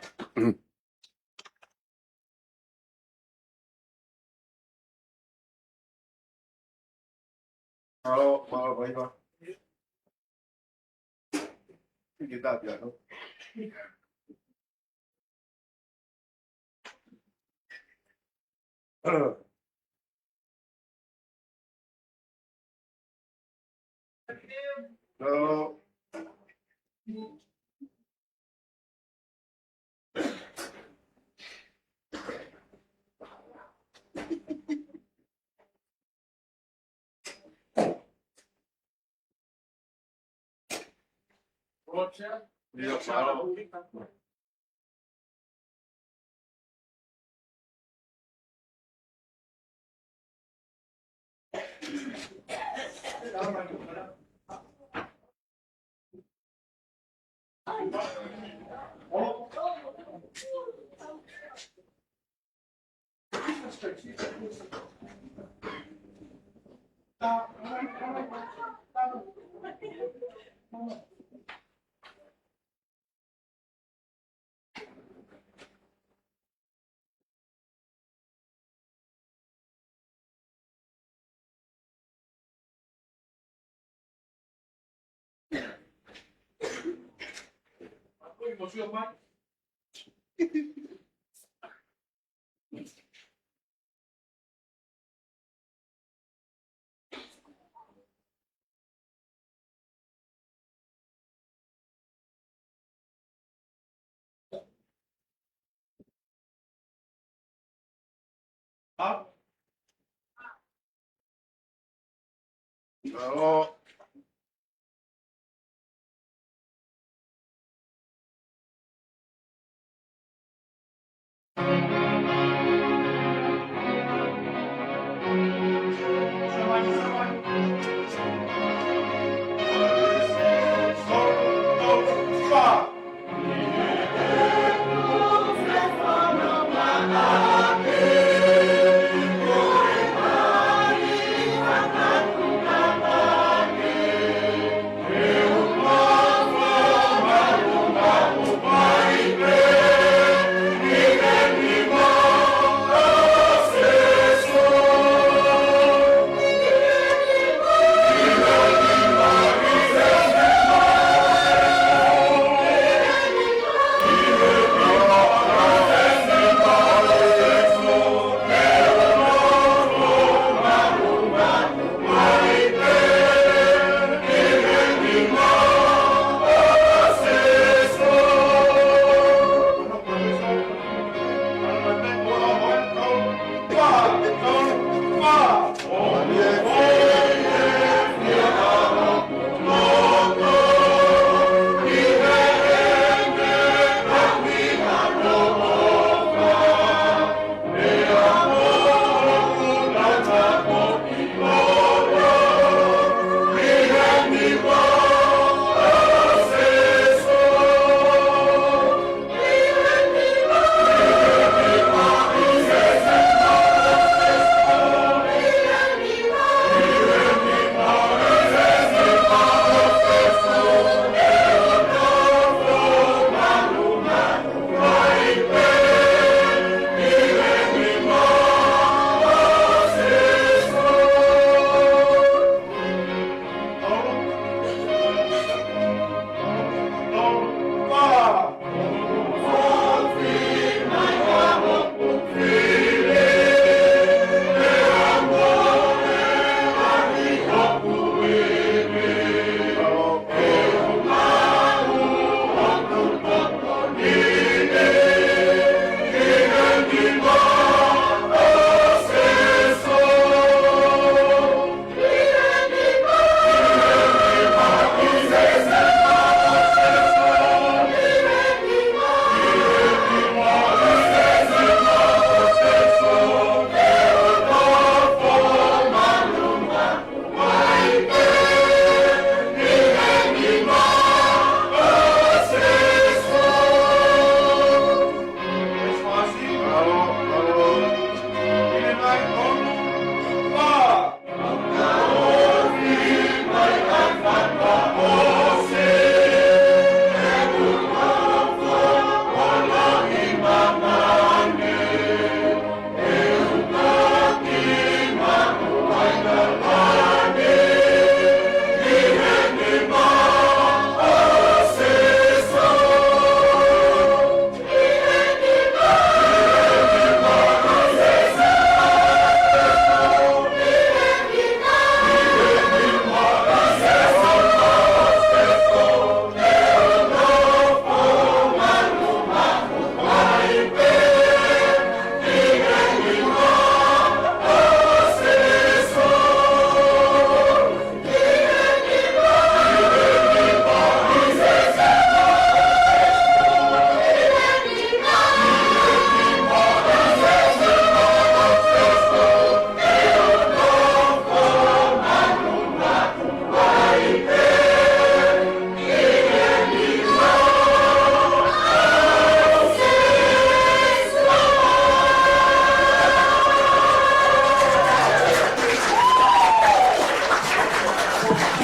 Mālō, mālō, mālō. Ke tā pia, no?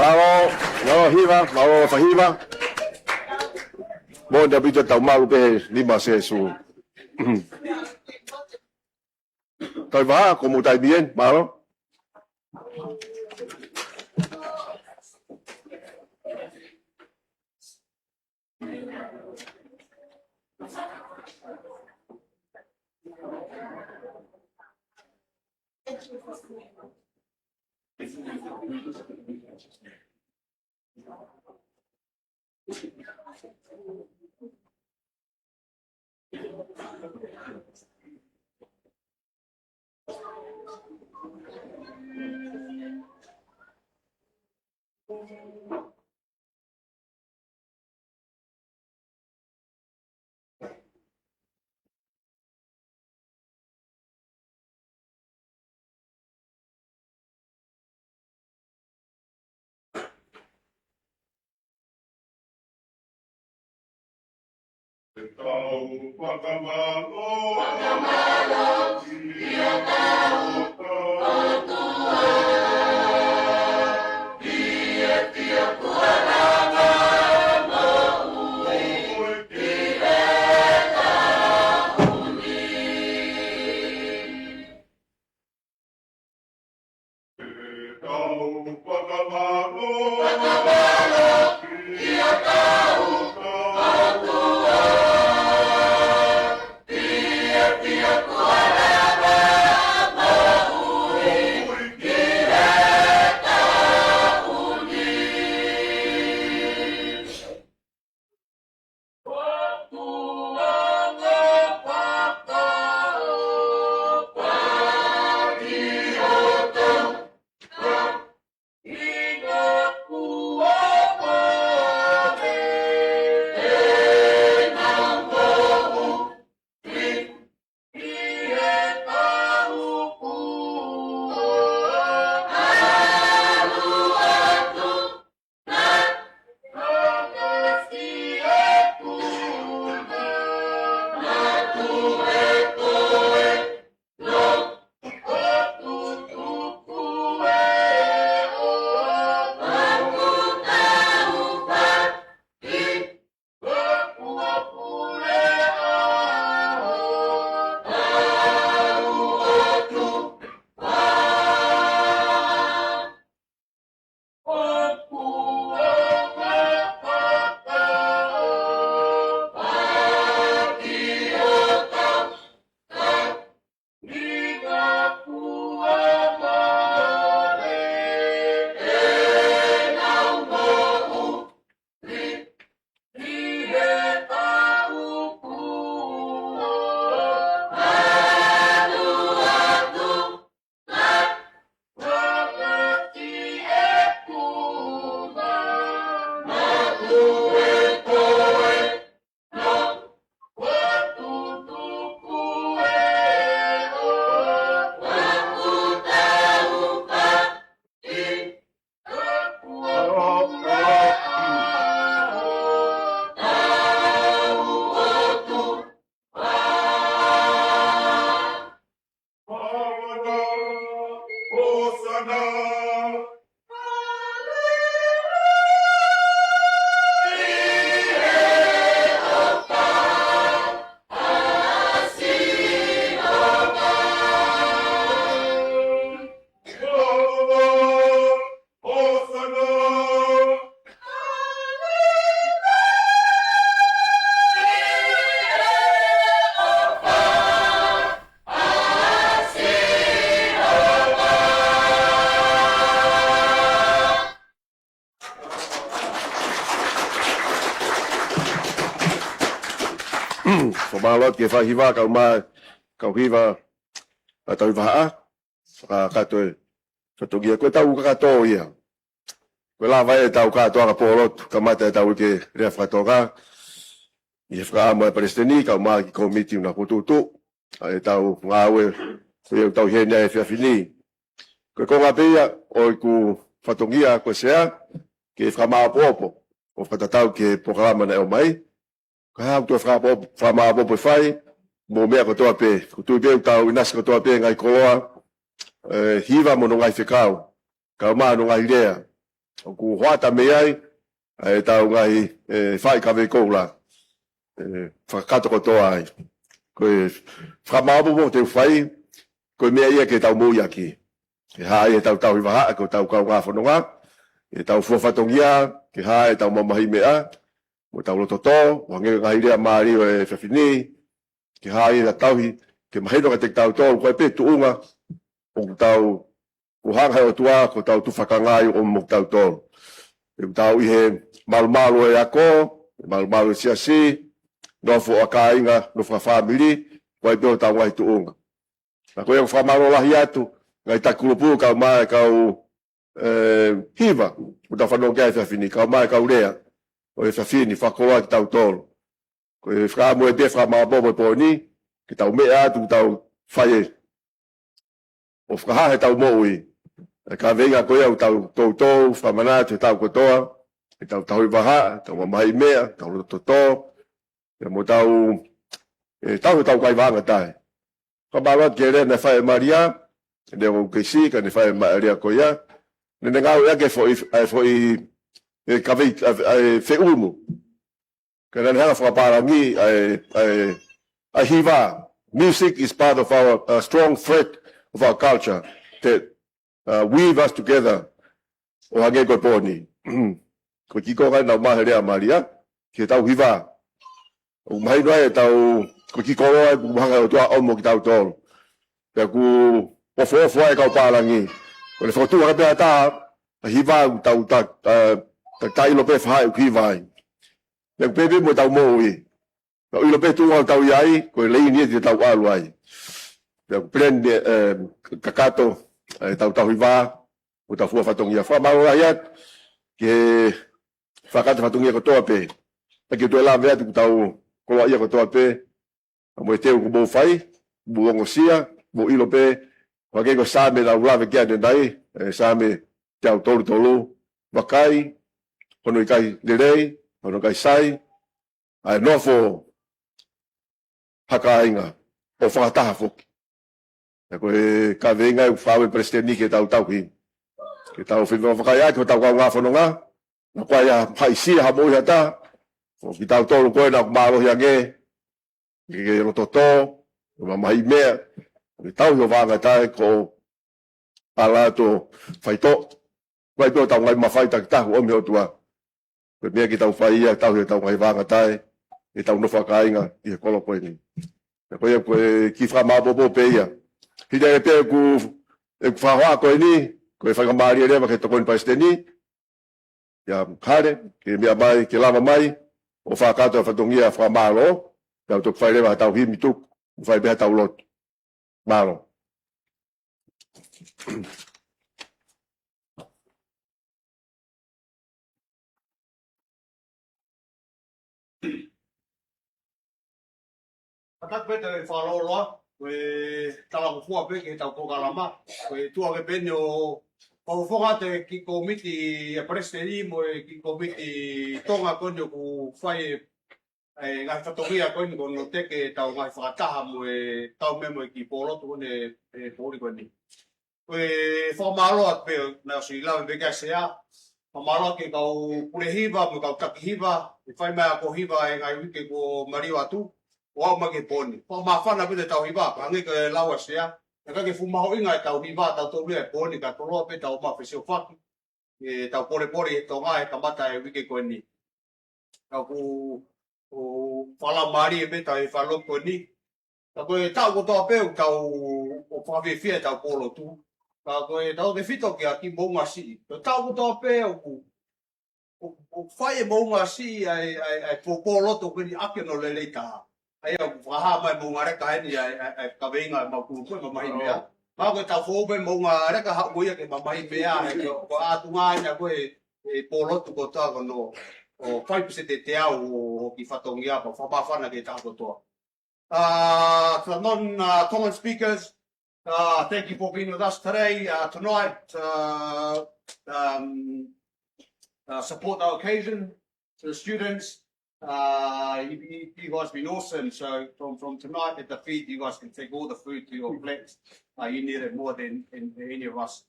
Mālō, mālō Hiva, mālō Fahiva. Moʻoni ʻaupito, tau malu pē he nima ʻo Sēsū. Tauhi vahaʻa, ko mou taimi eni, mālō. Tau fakamālō. Fakamālō ki hotau ʻOtua, ʻi he fiefia kuo lava moʻui ki he taʻu ni. Tau fakamālō. Fakamālō ki hotau ʻOtua, ʻi he fiefia kuo lava moʻui ki he taʻu ni. Fakamālō atu ki he faʻahiva, kae ʻumaʻā e kau hiva ʻa e tauhi vahaʻa. Fakakakato e fatongia, ko e tau kakato ia. Ko e lava e tau kātoanga pōlotu, kamata e tau ʻi he lea faka-Tonga, ʻi he fakaʻamu ʻa e Palesiteni, kae ʻumaʻā e kiʻi kōmiti ʻoku na fokotuʻutuʻu ʻa e tau ngāue, ko ia ʻoku tau ʻi heni ai he efiafi ni. Ko e konga pē ia ʻo ʻeku fatongia ko e Sea, ke fakamāopoopo ʻo fakatatau ki he polokalama naʻe ʻomai. Ko e hā ʻoku toe fakapō-, fakamāopoopo e fai, mo e meʻa kotoa pē. ʻOku ou tui pē ʻoku tau ʻinasi kotoa pē ngaahi koloa, e, hiva mo hono ngaahi fekau, kae ʻumaʻā hono ngaahi lea. ʻoku hoata mei ai ʻa ʻetau ngaahi, ē, faʻi kavei koula, ē, fakakakato kotoa ai. Ko e fakamālō mo te u fai, ko e meʻa ia ke tau moʻui ʻaki. Ke hā ai ʻetau tauhi vahaʻa, ko ʻetau kaungā fononga, ʻetau fua fatongia, ke hā ai ʻetau mamahi meʻa, mo ʻetau lototō, ʻo hangē ko e ngaahi lea mālie ʻo e efiafi ni, ke hā ai ʻetau tauhi, ke mahino kiate kitautolu, ko e pē tuʻunga ʻoku tau, ʻoku hanga he ʻOtua, ko ʻetau tufakanga ai ʻo mo kitautolu. ʻOku tau ʻi he malumalu ʻo e ako, malumalu ʻo e siasi, nofo ʻa kāinga, nofo fakafāmili, ko e pē hotau ngaahi tuʻunga. Ka ko ia ʻoku fakamālō lahi atu, ngaahi taki kulupu, kau mai, kau, ē, hiva, ʻoku tau fanongo ki ai he efiafi ni, kau mai, kau lea ʻo e efiafi ni, fakakoloa kitautolu. Ko e fakamoʻoni pē, fakamālō mo e pō ni, ke tau meʻa atu, ke tau fai ʻo fakahā heʻetau moʻui. ʻA e kaveinga ko ia ʻoku tau toutou fakamanatu he taʻu kotoa, ʻetau tauhi vahaʻa, ʻetau mamahi meʻa, ʻetau lototō, pea mo ʻetau, ē, tauhi hotau ngaahi vāngatae. Fakamālō atu ki he lea naʻe fai ʻe Malia, ʻene ongo keisi, ka ne fai mai ʻa e lea ko ia. Naʻa ne ngāueʻaki e foʻi, ʻa e foʻi, ē, kavei, ʻa e, ʻa e feʻunu. Ka naʻa ne hanga fakapālangi ʻa e, ʻa e, ʻa e hiva. Music is part of our, uh, strong thread of our culture that, uh, weave us together. ʻO hangē ko e pō ni. Ko e kiʻi konga ʻena ʻoku maʻu he lea ʻa Malia, ki heʻetau hiva. ʻOku mahino ai ʻetau, ko e kiʻi koloa ʻoku hanga he ʻOtua ʻo mo kitautolu. Pea ʻoku ofoofo ai e kau pālangi. Ko ʻene fokotuʻu hake pē ha taha, ʻa e hiva ʻoku tau ta, ta, ta, ta ʻilo pē fahaʻi ʻoku hiva ai. Pea ʻoku pehē pē mo ʻetau moʻui. Tau ʻilo pē tuʻunga ʻoku tau ʻi ai, ko e laine ia te tau ʻalu ai. Pea ʻoku plan ē, ē, kakato, ē, ʻetau tauhi vā, ʻo tau fua fatongia. Fakamālō lahi atu ki he fakakakato fatongia kotoa pē. Ka ke toe lave atu ʻoku tau koloaʻia kotoa pē, ʻa mo e teu kuo mou fai, mou ongosia, mou ʻilo pē, ʻo hangē ko e Saame naʻa ku lave ki ai ʻanenai, ē, Saame teau tolu tolu, vakai, hono ʻikai lelei, hono ʻikai sai, ʻa e nofo ha kāinga, ʻo fakataha foki. Pea ko e kaveinga ʻoku fai ʻe he Palesiteni ke tau tauhi. Ke tau fai mo vakai ʻaki hotau kaungā fononga, naʻa ʻoku ʻi ai ha haʻisia ha moʻui ha taha, ʻo kitautolu ko ē naʻa ʻoku mālohi ange, ke ke lototō, ke mamahi meʻa, ke tauhi ho vāngatae ko ʻAlato Faitoʻo. Ko e pē hotau ngaahi mafai takitaha ʻoku ʻomi he ʻOtua. Ko e meʻa ke tau fai ia, tauhi hotau ngaahi vāngatae, ʻetau nofo fakakāinga ʻi he kolo ko eni. Pea ko ia ko e kiʻi fakamāʻopoʻopo pē ia. Hili ange pē ʻeku, ʻeku fakahoa ko eni, ko e faingamālie leva ki he Tokoni Palesiteni, ʻia Hale, ke meʻa mai, ke lava mai, ʻo fakakakato e fatongia fakamālō, pea u toki fai leva haʻatau himi tuku, ʻo fai pē haʻatau lotu. Mālō. Kātaki pē te u fakalōloa, ko e talangofua pē ki heʻetau polokalama, ko e tuʻu ange pē eni ʻo fakafofonga atu e kiʻi kōmiti ʻa Palesiteni mo e kiʻi kōmiti Tonga ko eni ʻoku fai e, e ngaahi fatongia ko eni ko hono teke ʻetau ngaahi fakataha mo e tau mei mo e kiʻi pōlotu ko eni e pō ni ko eni. Ko e fakamālō atu pē, naʻe ʻosi lave pē ki ai e Sea. Fakamālō ki he kau pule hiva, mo e kau taki hiva, ʻe fai mai ʻa e ako hiva he ngaahi uike kuo maliu atu, ʻo aʻu mai ki he pō ni. Fakamāfana pē ʻetau hiva, pea hangē ko e lau ʻa e Sea. Naʻe ʻikai ke fuʻu mahuʻinga ʻetau hiva, ʻatautolu ia he pō ni, ka toloa pē ʻetau maʻu fesiofaki, ʻetau polepole ʻi he Tonga, he kamata e uike ko eni. Ka ʻoku, ʻoku fakalaumālie pē ʻetau falelotu ko eni. Ka ko e taʻu kotoa pē ʻoku tau ʻoku fakafiefia ʻetau pōlotu. Ka ko e tautefito ki he kiʻi moʻunga siʻi. Ko e taʻu kotoa pē ʻoku, ʻoku, ʻoku fai e moʻunga siʻi ʻa e, ʻa e, ʻa e pō-, pōlotu ko eni ʻaki hono lelei taha. ʻA ia ʻoku fakahā mai moʻunga leka eni ʻa e, ʻa e, ʻa e kaveinga ʻemau kulupu ʻe mamahi meʻa. Ka ko e taʻu foʻou pē moʻunga leka haʻu mo ia ke mamahi meʻa, ʻa e ko, ko e ʻatunga ʻena ko e, e pōlotu kotoa ko hono, ʻo five percent ʻe teau ʻo, ʻo e kiʻi fatongia, pea fakamāfana ki he taha kotoa. Uh, to the non, uh, Tongan speakers, uh, thank you for being with us today, uh, tonight. Uh, um, uh, support our occasion. To the students, uh, you, you, you guys been awesome. So from, from tonight at the feed, you guys can take all the food to your flats. Uh, you need it more than, than any of us.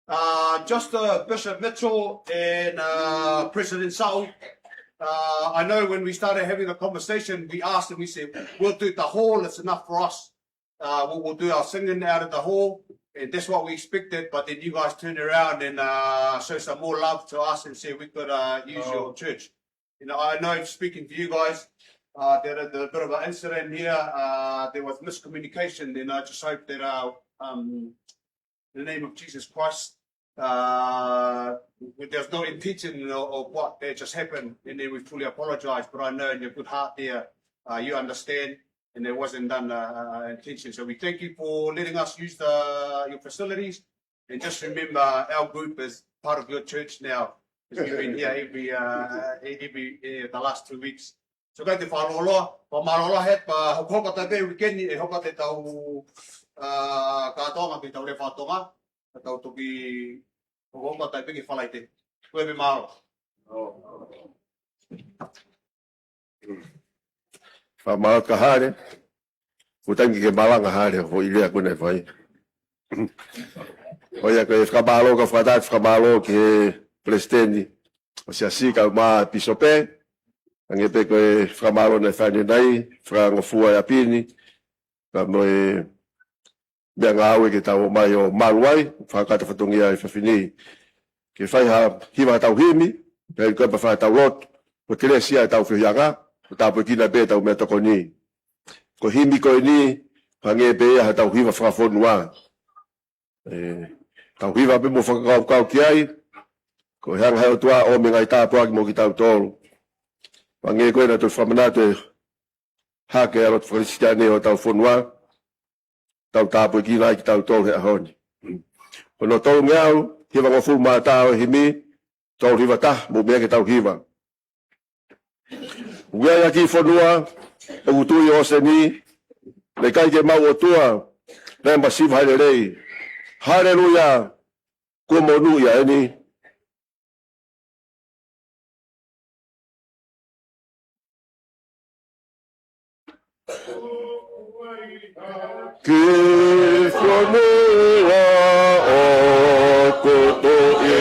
Uh, just uh, Bishop Mitchell and uh, President Sa'u. Uh, I know when we started having the conversation, we asked and we said, "We'll do the hall, it's enough for us. Uh, we'll, we'll do our singing out of the hall." And that's what we expected, but then you guys turned around and uh, showed some more love to us and said we could uh, use your church. You know, I know speaking for you guys, uh, there is a bit of an incident here. Uh, there was miscommunication, and I just hope that uh, um, in the name of Jesus Christ, uh, there's no intention of, of what that just happened, and then we fully apologize. But I know in your good heart there, uh, you understand, and it wasn't done uh, uh, intention. So we thank you for letting us use the, your facilities, and just remember our group is part of your church now. 'Cause we've been here every, uh, every uh, the last two weeks. So kai te whakaloloa, pa maloloa he pa hokohoko tai pē weekend ni, ʻe hoko atu ʻetau uh, kātoanga pe tau lea fakatonga, ka tau toki hokohoko tai pē ki Falaite. Ko e pē mālō. Fakamālō ka hale. Ko e taimi ke malanga hale, ko e lea ko ena ʻe fai. ʻOiauē, ko e fakamālō, ka fakataha fakamālō ki he Palesiteni ʻo e Siasi kae ʻumaʻā e Pīsope. Hangē pē ko e fakamālō naʻe fai ʻanenai, fakangofua e ʻapi ni, ka mo e meʻangāue ke tau ō mai ʻo malu ai, fakakata fatongia e fafini. Ke fai ha hiva ʻetau himi, pea ʻi he ko e pā fai ʻetau lotu, ko e kelesi ia ʻetau feohiʻanga, ko e tāpuekina pē ʻetau meʻatokoni. Ko e himi ko eni, hangē pē ia haʻatau hiva fakafonua. ʻE, tau hiva pē mo fakakaukau ki ai, ko e hanga he ʻOtua ʻo ʻomai e ngaahi tāpuaki mo kitautolu. Hangē ko ena naʻa tau fakamanatu ʻe hake ʻa e lotu fakakalisitiane ʻo hotau fonua, tau tāpuekina ai kitautolu he ʻaho ni. Ko hono tolungeau hivangofulu mā taha ʻo e himi, tolu hiva taha, mou meʻa ke tau hiva. ʻOku ʻi ai ha kiʻi fonua ʻoku tui ʻo ʻosi eni, naʻe ʻikai ke maʻu ʻOtua, naʻe masiva he lelei. Haleluia, kuo monūʻia eni. Kiʻi fonua ʻo kotoa ʻi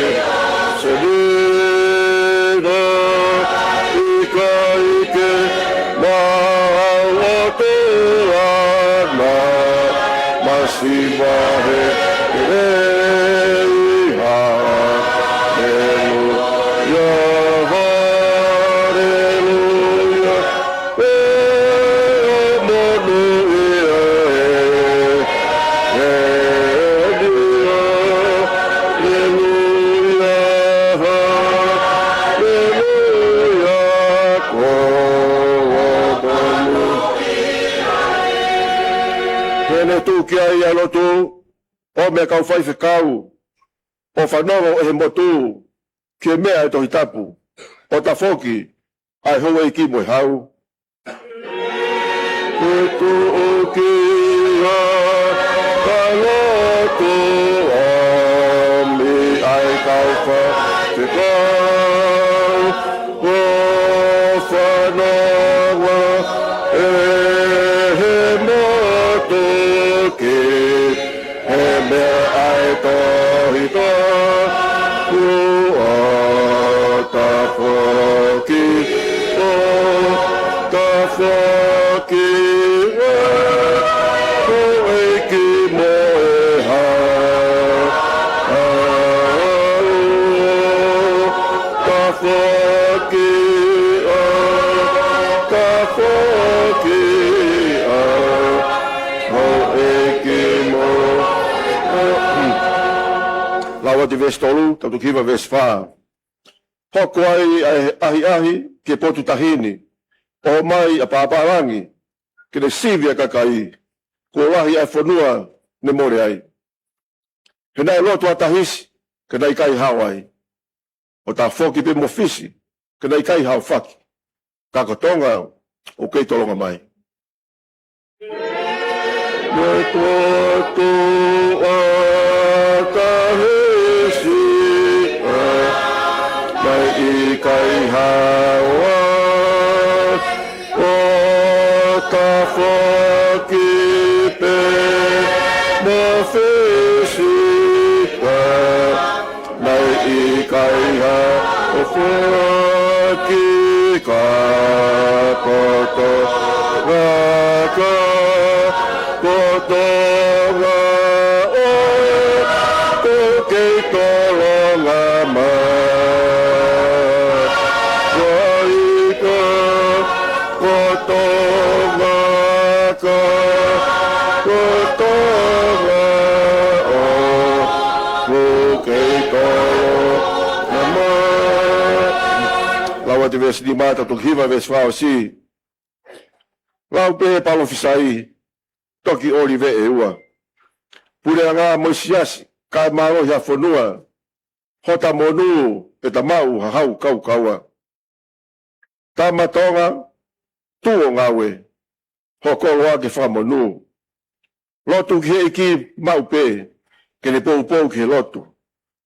Selina, ʻikai ke maʻu ʻOtua, naʻe masiva he lelei. Haleluia, haleluia. Kuo monūʻia eni. Haleluia, haleluia. Kuo monūʻia. Pea ne tuʻu ki ai ʻa e lotu ʻo e kau faifekau, ʻo fanongo ʻe he motu ki he meʻa ʻa e Tohi Tapu, ʻo tafoki ʻa e houʻeiki mo e hau. Ke tuʻu ki ai ʻa e lotu ʻo e kau faifekau, ʻo fanongo ʻe he motu ki he meʻa ʻa e Tohi Tapu, ʻo tafoki, ʻo tafoki ʻa e houʻeiki mo e hau, ʻo tafoki, ʻo tafoki ʻa e houʻeiki mo e hau. Lau atu e veesi tolu, tau toki hiva e veesi fā. Hoko ai ʻa e ʻahiʻahi ki he potu tahi ni, ʻomai ʻa pāpālangi ke ne sivi ʻa e kakai, kuo lahi ʻa e fonua ne mole ai. He naʻe lotu ʻa Tahisi, ka naʻe ʻikai hao ai. ʻO tafoki pē mo Fisi, ka naʻe ʻikai haofaki. Ka ko Tonga, ʻoku kei tolonga mai. Naʻe lotu ʻa Tahisi, ka naʻe ʻikai hao ai. ʻO tafoki pē mo Fisi, ka veesi nima, tau toki hiva veesi fakaʻosi. Lau pē palōfisai, toki ʻoli veʻe ua. Puleʻanga mo e siasi, kae mālohi ha fonua, hota monū ʻe ta maʻu ha hau kaukaua. Tama Tonga, tuʻu ʻo ngāue, ho koloa ke fakamonū. Lotu ki he ʻEiki maʻu pē, ke ne poupou ki he lotu.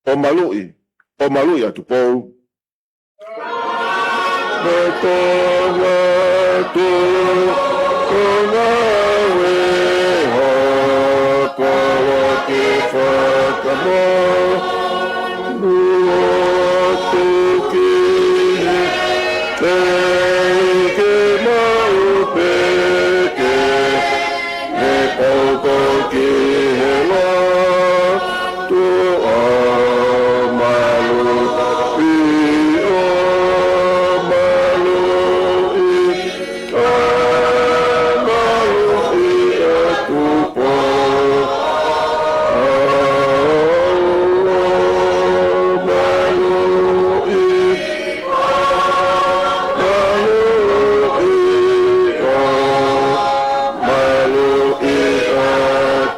ʻO maluʻi, ʻo maluʻi ʻa Tupou. Mo Tonga, tuʻu ʻo ngāue, ho koloa ke fakamonū. Lotu ki he ʻEiki maʻu pē, ke ne poupou ki he lotu. ʻO maluʻi, ʻo maluʻi, ʻo maluʻi ʻa Tupou. ʻO maluʻi, maluʻi, ʻo maluʻi ʻa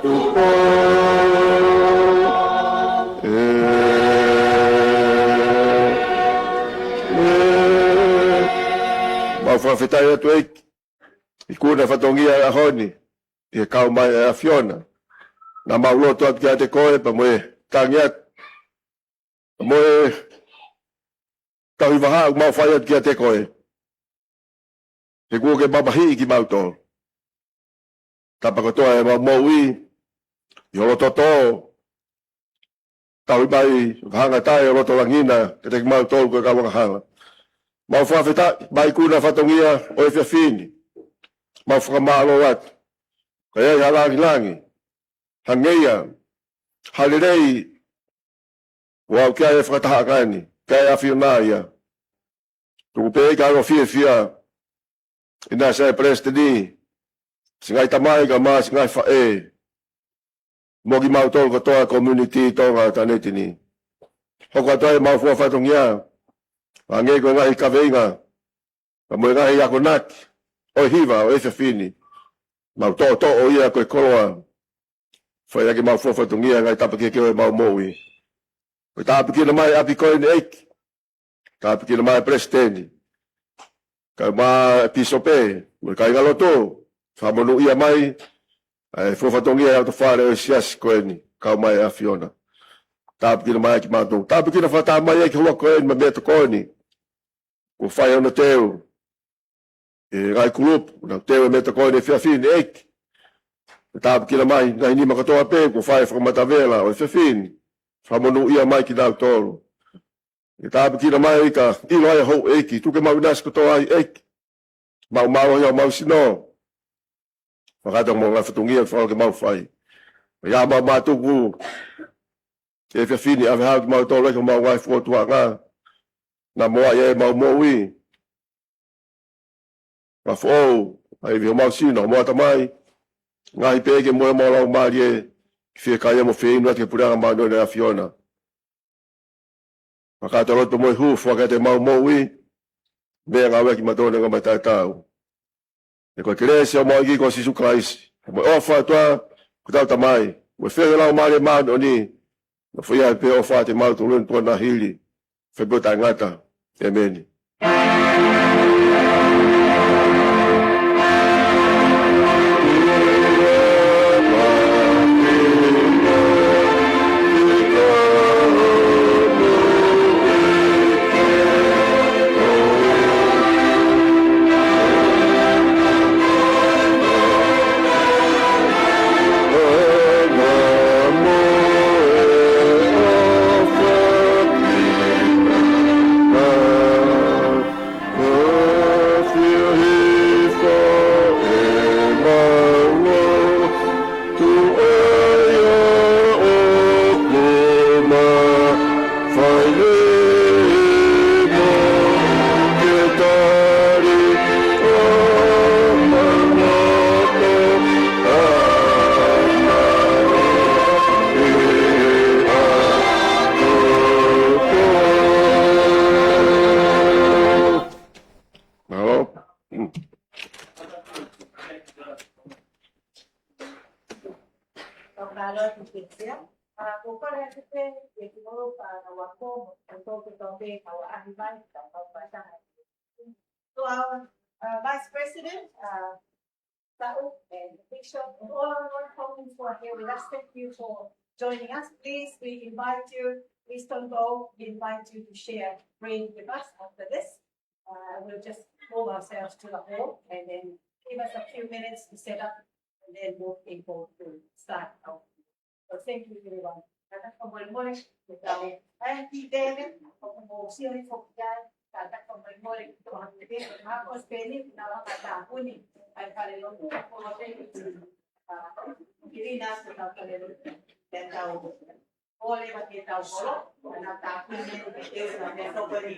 Tupou. ʻĒ, ʻē. Mau fakafetaʻi atu ʻEiki, ʻi he kuonga fatongia ʻo e ʻaho ni, ʻi he kau mai ʻa e ʻAfiona. Naʻa mau lotu atu kiate koe, pea mo e tangi atu, mo e tauhi vahaʻa ʻoku mau fai atu kiate koe. He kuo ke mamahiʻi kimautolu. Tapa kotoa ʻemau moʻui, ʻi ho loto tō, tauhi mai, vahanga tai ʻo loto langina, kiate kimautolu ko e kau angahala. Mau fakafetaʻi, mai kuonga fatongia ʻo e efiafi ni. Mau fakamālō atu. Ka ʻi ai ha langilangi, ha ngeia, ha lelei, ʻoku ʻi ai e fakatahaʻanga ni, ka ʻe ʻAfiona ia. Tuku pē ke ʻalu ʻo fiefia ʻi he ʻaho ni ʻa e Palesiteni, siʻi ngaahi tamai kae ʻumaʻā siʻi ngaahi faʻē, mo kimautolu kotoa e community Tonga ʻo Taneti ni. Hoko atu ai ʻemau fuofua fatongia, hangē ko e ngaahi kaveinga, pea mo e ngaahi akonaki ʻo e hiva ʻo e efiafi ni. Mau toʻotoʻo ia ko e koloa, fai ʻaki ʻemau fuofua fatongia, ngaahi tapa kehekehe ʻo ʻemau moʻui. Ko e tāpuekina mai ʻa e ʻapi ko eni ʻEiki. Tāpuekina mai e Palesiteni, kae ʻumaʻā e pīsope, mo e kāingalotu, fakamonūʻia mai ʻa e fuofua fatongia ʻi he ʻato fale ʻo e siasi ko eni, kau mai ʻa e ʻAfiona. Tāpuekina mai kimautolu. Tāpuekina fakatātā mai ʻEiki e houa ko eni mo e meʻatokoni kuo fai hono teu ʻe he ngaahi kulupu, nau teu e meʻatokoni he efiafi ni ʻEiki. Tāpuekina mai ngaahi nima kotoa pē kuo fai e fakamatavela ʻo e efiafi ni, fakamonūʻia mai kinautolu. Tāpuekina mai ʻEiki, ʻilo ai ʻa e houʻeiki, tuku ke mau ʻinasi kotoa ai ʻEiki. Mau mālohi ʻa homau sino, fakataha mo e ngaahi fatongia ʻoku fai ke mau fai. Pea mau mātuku e efiafi ni, ʻave hao kimautolu ʻEiki ki homau ngaahi fuofua tuʻunga, naʻa mo ai ʻemau moʻui. Fakafoʻou ʻa e ivi ʻo homau sino, homau ʻatamai, ngaahi pē ke moe homau laumālie, ke fiekaia mo feinu atu ki he puleʻanga māʻoniʻoni ʻa e ʻAfiona. Fakataha loto mo e hū, fua kiate ʻemau moʻui, meʻangāue ʻaki kimautolu ʻi he ngaahi taʻetaau. He ko e kelesi ʻa homau ʻEiki ko Sīsū Kalaisi, mo e ʻofa ʻa e ʻOtua ko hotau Tamai, mo e feohi ʻa e Laumālie Māʻoniʻoni, nofoʻia pē ʻo fai ʻiate kimautolu ʻi he tuʻa nahili, fai pē ʻo taʻengata. ʻĒmeni. Yeah. Uh, we'll go ahead and say, if you know, uh, our form, and talk about it, our anniversary, our anniversary. So our, uh, Vice President, uh, Saul and Bishop, and all our colleagues who are here with us, thank you for joining us. Please, we invite you, please don't go, we invite you to share bread with us after this. Uh, we'll just move ourselves to the hall and then give us a few minutes to set up, and then we'll be able to start our. So thank you, everyone. Kātaki fakamolemole, ko e tau ʻai ki tene, ko e mou sio ni foki ai, kātaki fakamolemole, ko e hake te, ma ko speni, na wa kata kuni, ai fale lotu, ko e thank you. Uh, kiri na ko e tau fale lotu, te tau. Ole wa ke tau kolo, na ta kune, e sa me toko ni.